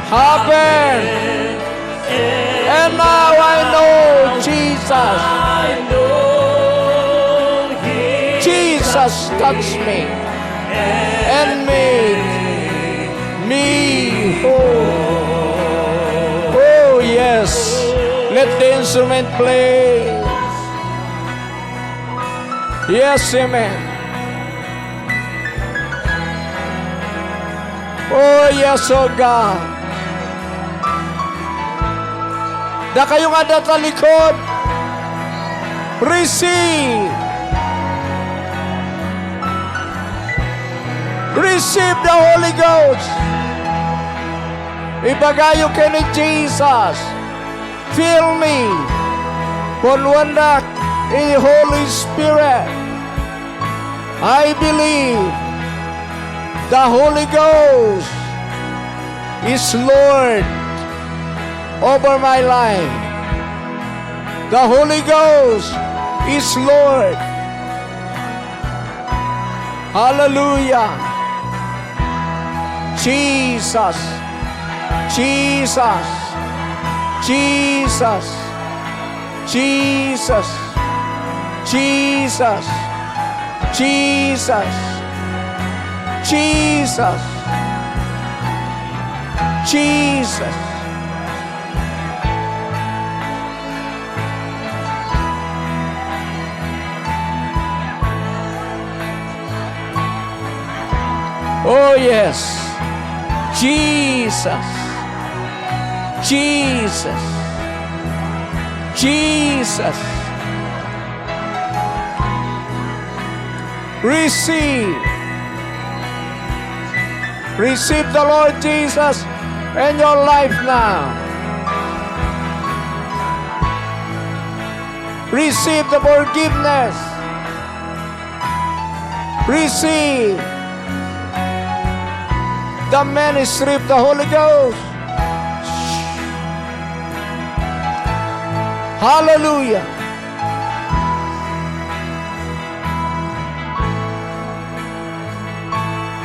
happened. And now I know Jesus. Jesus touched me and made me whole. Oh, yes. Let the instrument play. Yes, amen. Oh, yes, oh God. Dakayo nga adda talikod, receive. Receive the Holy Ghost. Ibagayo ken ni Jesus. Fill me. Punondak iti Holy Spirit. I believe the Holy Ghost is Lord over my life. The Holy Ghost is Lord. Hallelujah. Jesus. Jesus. Jesus. Jesus. Jesus. Jesus. Jesus. Jesus. Oh, yes. Jesus. Jesus. Jesus. Receive. Receive the Lord Jesus in your life now. Receive the forgiveness. Receive the ministry of the Holy Ghost. Hallelujah.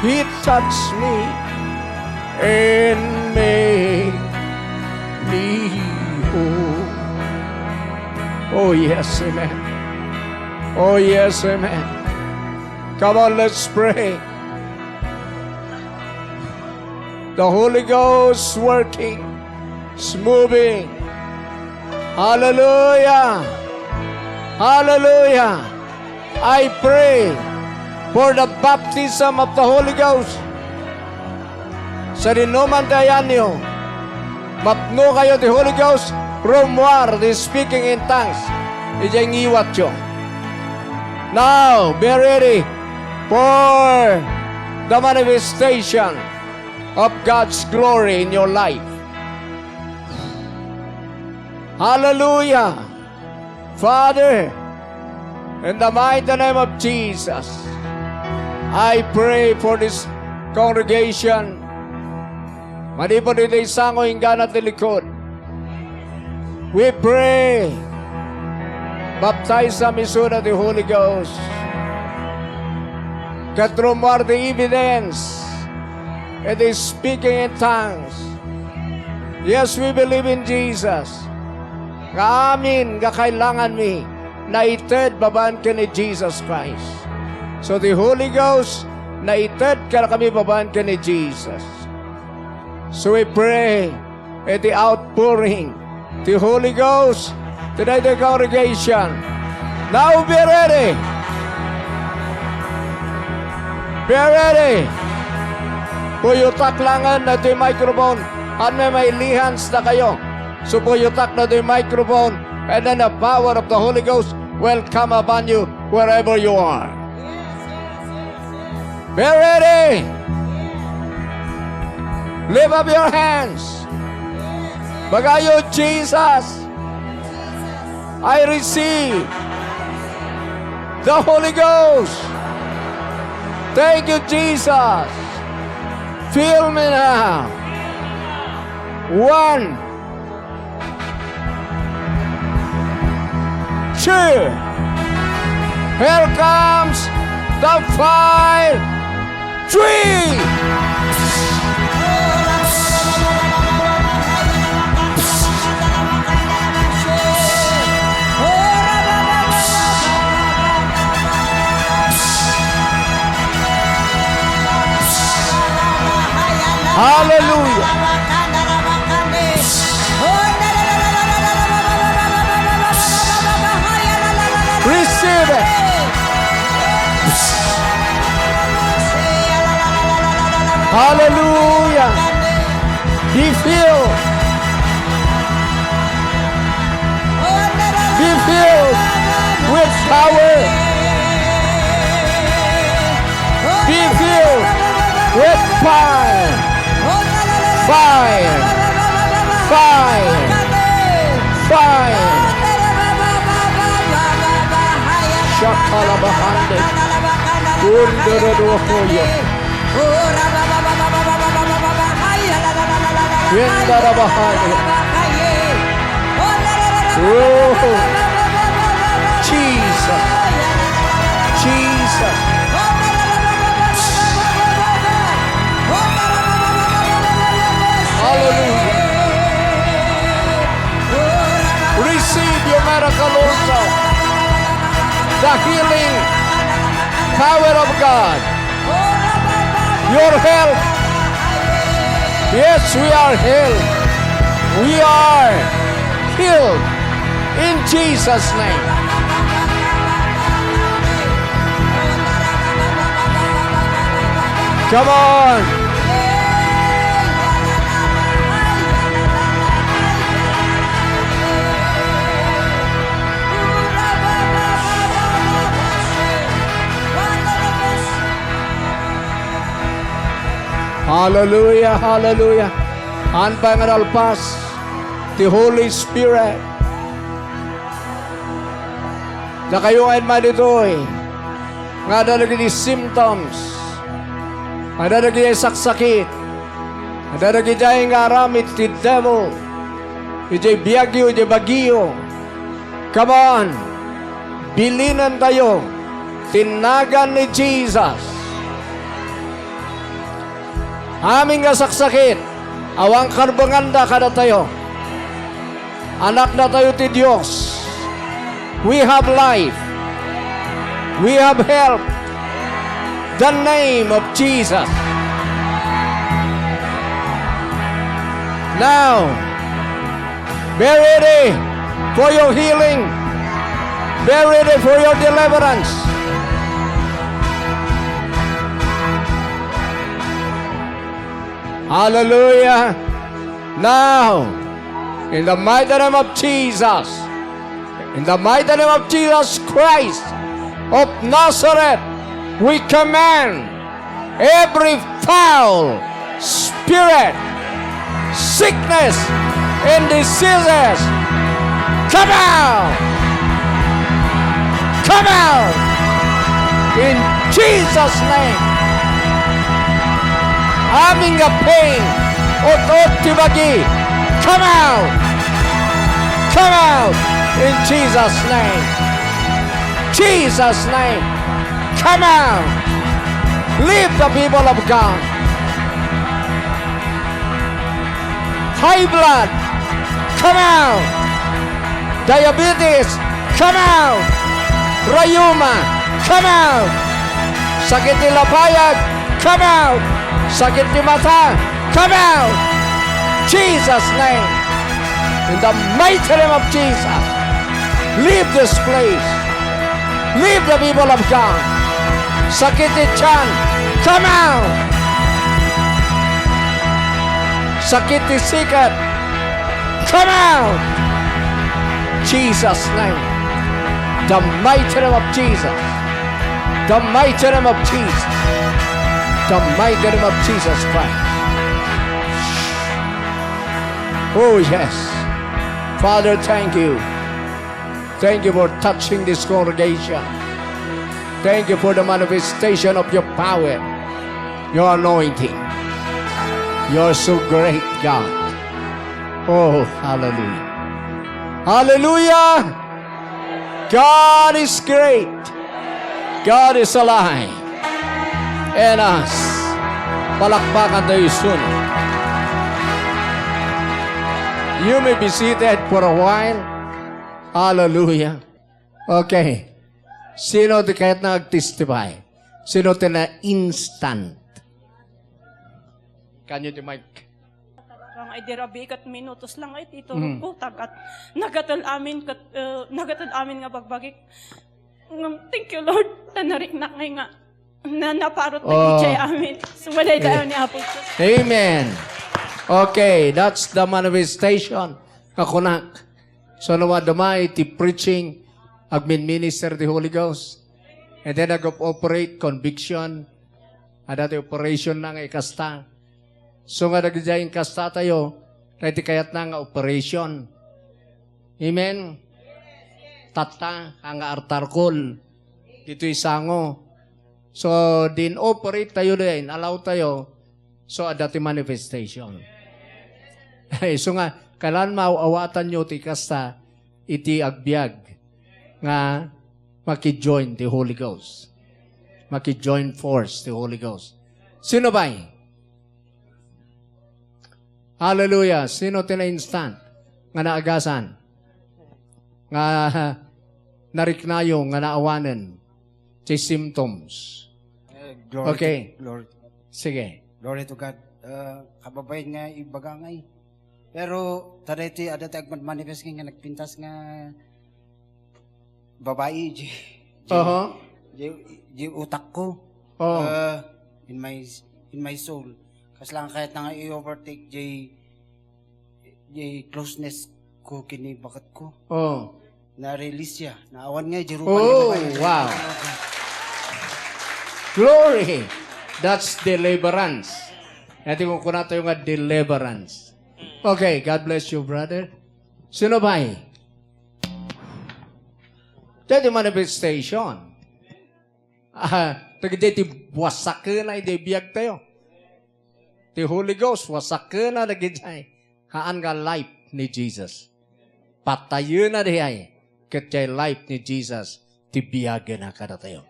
He touched me and made me whole. Oh, yes, amen. Oh, yes, amen. Come on, let's pray. The Holy Ghost working, is moving. Hallelujah. Hallelujah. I pray for the baptism of the Holy Ghost. Sadinoman ti ayanyo, mapnokayo ti Holy Ghost, rummuar ti speaking in tongues idiay ngiwatyo. Now, be ready for the manifestation of God's glory in your life. Hallelujah. Father, in the mighty name of Jesus, I pray for this congregation. Manipud iti sango inggana ti likod. We pray, baptize them isuna ti Holy Ghost. Ket rummuar ti evidence iti speaking in tongues. Yes, we believe in Jesus. Nga amin nga kailanganmi, naited babaen ken ni Jesus Christ. So, the Holy Ghost, naited kadakami babaen ken ni Jesus. So, we pray, iti outpouring ti Holy Ghost to the congregation. Now be ready. Be ready. Puyotak langen daytoy microphone. Ania, mailihans dakayo. So puyotak daytoy microphone, and then the power of the Holy Ghost will come upon you wherever you are. Be ready. Lift up your hands. Ibagayo, Jesus, I receive the Holy Ghost. Thank you, Jesus. Fill me now. One, two. Here comes the fire. Three. Hallelujah. Receive it. Hallelujah. Be filled. Be filled with power. Be filled with fire. Fire. Fire. Fire. Shakalabahande. Kundaradokoyo. Yendarabahaya. Oh, Jesus. Jesus. Hallelujah. Receive your miracle also. The healing. Power of God. Your health. Yes, we are healed. We are healed in Jesus' name. Come on. Hallelujah, hallelujah. Haan pay nga nalpas ti Holy Spirit. Dakayo nga immaditoy nga adda dagiti symptoms, adda dagiti saksakit, adda dagiti nga aramid ti devil, idiay biagyo, idiay bagyo. Come on! Bilinentayo ti nagan ni Jesus. Amin nga saksakit, awan karbenganda kadatayo. Anaknatayo ti Dios. We have life. We have health. The name of Jesus. Now, be ready for your healing. Be ready for your deliverance. Hallelujah. Now, in the mighty name of Jesus, in the mighty name of Jesus Christ of Nazareth, we command every foul spirit, sickness, and diseases, come out! Come out! In Jesus' name! Amin nga pain, ut-ot ti bagi, come out! Come out! In Jesus' name! Jesus' name! Come out! Leave the people of God! High blood, come out! Diabetes, come out! Rayuma, come out! Sakit ti lapayag, come out! Sakit ti mata, come out! Jesus' name! In the mighty name of Jesus, leave this place! Leave the people of God! Sakit ti tiyan, come out! Sakit ti sikat, come out! Jesus' name. The mighty name of Jesus. The mighty name of Jesus. The mighty name of Jesus Christ. Oh, yes. Father, thank you. Thank you for touching this congregation. Thank you for the manifestation of your power, your anointing. You're so great, God. Oh, hallelujah. Hallelujah! God is great. God is alive. And us, palakpakan tayo isun. You may be seated for a while. Hallelujah. Okay. Sino ti kayatna ag-testify? Sino ti na-instant? Kanyo ti mic. Nga idi rabii ket minutos lang ay ti turog ko, tagat nagatel amin ket, eh, nagatel amin nga bagbagik. Ngem, thank you, Lord, ta nariknak ngay nga na, naparot na idiay amin. Sumalay tayo ni Apo Jesus. Amen. Okay, that's the manifestation. Kakunak. So, no, adda may ti preaching, agmin-minister ti Holy Ghost. And then, nag-operate conviction. Adda ti operation na nga ikasta. So nga dagiti inkastatayo, dagiti kayatna nga operation. Amen? Tatta, nga artarkol, ditoy sango. So, din-operate tayo din, allow tayo. So, adda ti manifestation. Ay, so nga, kailangan maaw-awatanyo ti kasta iti agbiag nga maki-join ti Holy Ghost. Maki-join force ti Holy Ghost. Sino bay? Hallelujah. Sino ti na-instant nga naagasan? Nga nariknayo nga naawanen? ti symptoms. Eh, glory Okay. to, glory to God. Sige. Glory to God. Ah, kababain nga ibaga ngay. Pero, ta daytoy, adda ti agmanmanifest nga nagpintas nga babai, di, di, Aha. di, di utak ko. Oh. Ah, in my, in my soul. Kasla nga kayatna nga i-overtake, di, di closeness ko kini baket ko. Oh. Na-release siya. Naawan nga, di rupan Oh, ni babai. Wow. Glory! That's deliverance. Iti kunkuna tayo nga deliverance. Okay, God bless you, brother. Sino ba eh? Dati manifestation. Ah, dagiti ti buwasaken ay di biag tayo. Ti Holy Ghost, wasaken na dagiti haan nga life ni Jesus. Patayena diay, ket diay life ni Jesus, ti biagen na kadatayo.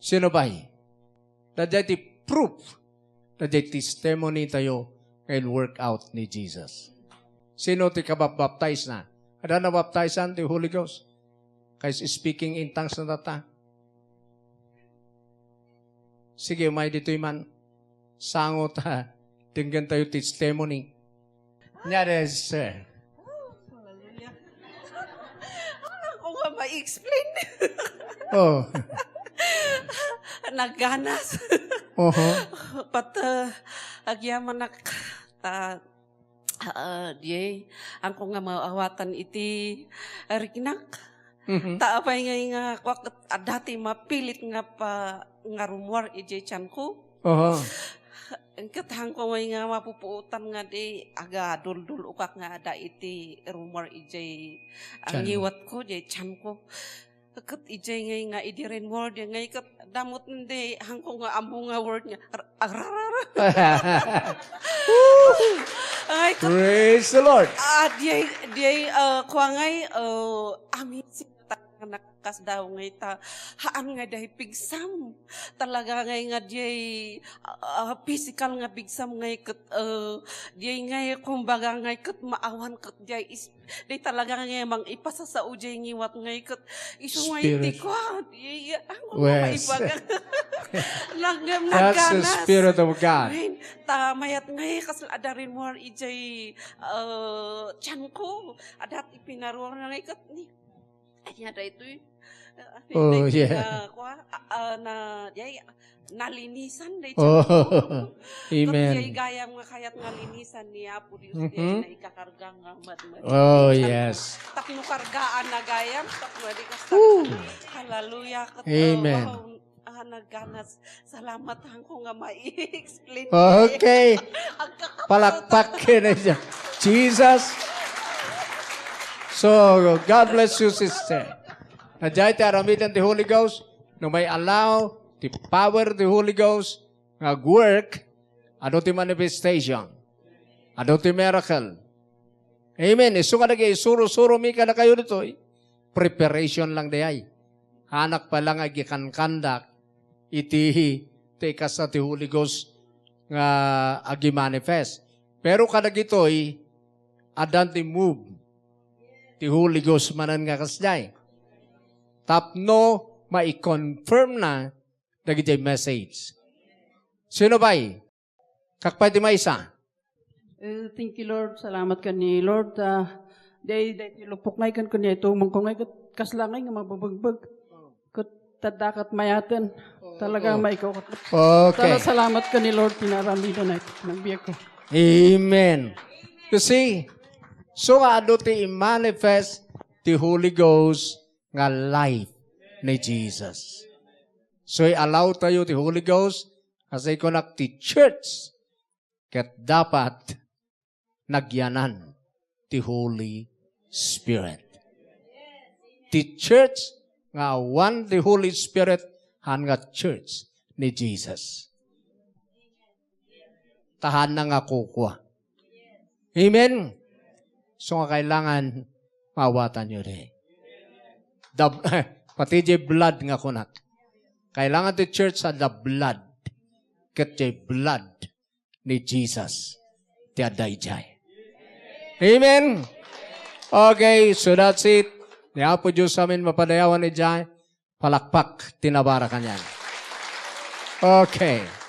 Sino ba? Daydiay ti proof, daydiay testimony tayo nga in-work out ni Jesus. Sino ti kabapbaptize na? Adda nabaptizean ti Holy Ghost. Kay speaking in tongues na tata. Sige, may ditoy man. Sangot, ha. Denggen tayo testimony. Nia, sir. Oh, hallelujah. Ako nga ma-explain. Oh. Nagganas. Oho. Pat, uh, agyamanak, ta, ah, diay, angko nga maawatan iti riknak. Mhm. Ta apay ngay nga, kuak, adda ti mapilit nga pa, nga rummuar idiay tianko. Oho. Ket hangko ngay nga mapupuotan nga di aga duldul-okak nga adda iti rummuar idiay, ah, Tianmo. Ngiwatko, idiay tianko. Ket idiay ngay nga idi ren word, ngay ket damot di hangko nga ammo nga word nga, ar-, ararara. Ay, ket Praise the Lord. Ah, diay, diay, ah, kua ngay, ah, amazing nga talaga nakasdaw ngay ta, haan nga diay pigsam. Talaga ngay nga diay, ah, physical nga pigsam ngay ket, ah, diay ngay kumbaga ngay ket maawan ket diay is-, Di talaga nga mang ipasasao jay ngiwat ngay ket isu nga iti Spirit. Kuan. Iya, ano nga Wes. Maibaga. Nag-, That's the nagganas. Spirit of God. Amen. Ta mayat ngay kasla adda rimmuar ijay, uh, tiyanko. Adda ti pinaruar ngay ket ni. Aya daytoy. Oh, yeah. Nga, kua, ah, ah, na, jay, nalinisan daytoy. Oh, amen. Ket jay gayam nga kayat nga linisan ni Apo Dios, mhm, jay na ikakarga nga madmadi. Oh, yes. Tapno kargaan na gayam, tapno di kas-, Woo. Hallelujah. Ket, amen. Ah, wow. Ah, nagganas. Salamat hangko nga mai-explain. Okay. Agkakapsut. Palakpak ken siya. Jesus. So, God bless you, sister. Nadiay ti aramiden ti Holy Ghost. No may allow ti power ti Holy Ghost nga agwork, adu ti manifestation. Adu ti miracle. Amen. Isu nga nag-isuro-suromi kadakayo ditoy, preparation lang diay. Anak pa lang agkankandak iti ti kasta ti Holy Ghost nga agimanifest. Pero kadagitoy, addan ti move ti Holy Ghost manen nga kasdiay. Tapno mai-confirm na dagiti message. Sino pay? Kak pay ti maysa. Eh, thank you, Lord. Salamat ken ni Lord. Ah, day, day ti lupok ngay ken ken tumong ko ngay ket kasla ngay nga mababagbag. Ket tadda ket mayaten. Talaga Oo. Maikaw ket. Okay. Salamat ken ni Lord, pinaramida na ito. Nagbiag ko. Amen. You see, so nga adu ti i-manifest ti Holy Ghost nga life ni Jesus. So, i-allow tayo ti Holy Ghost, as I connect ti church, ket dapat nagyanan ti Holy Spirit. Ti church nga awan ti Holy Spirit, haan nga church ni Jesus. Ta haanna nga kukua. Amen? So nga kailangan maawatan yo di. The, pati di blood nga kunak. Kailangan ti church sa the blood. Ket di blood ni Jesus ti adda idiay. Amen? Okay, so that's it. Ni Apo Diyos amin mapadayawan idiay. Palakpak ti nabara kanian. Okay.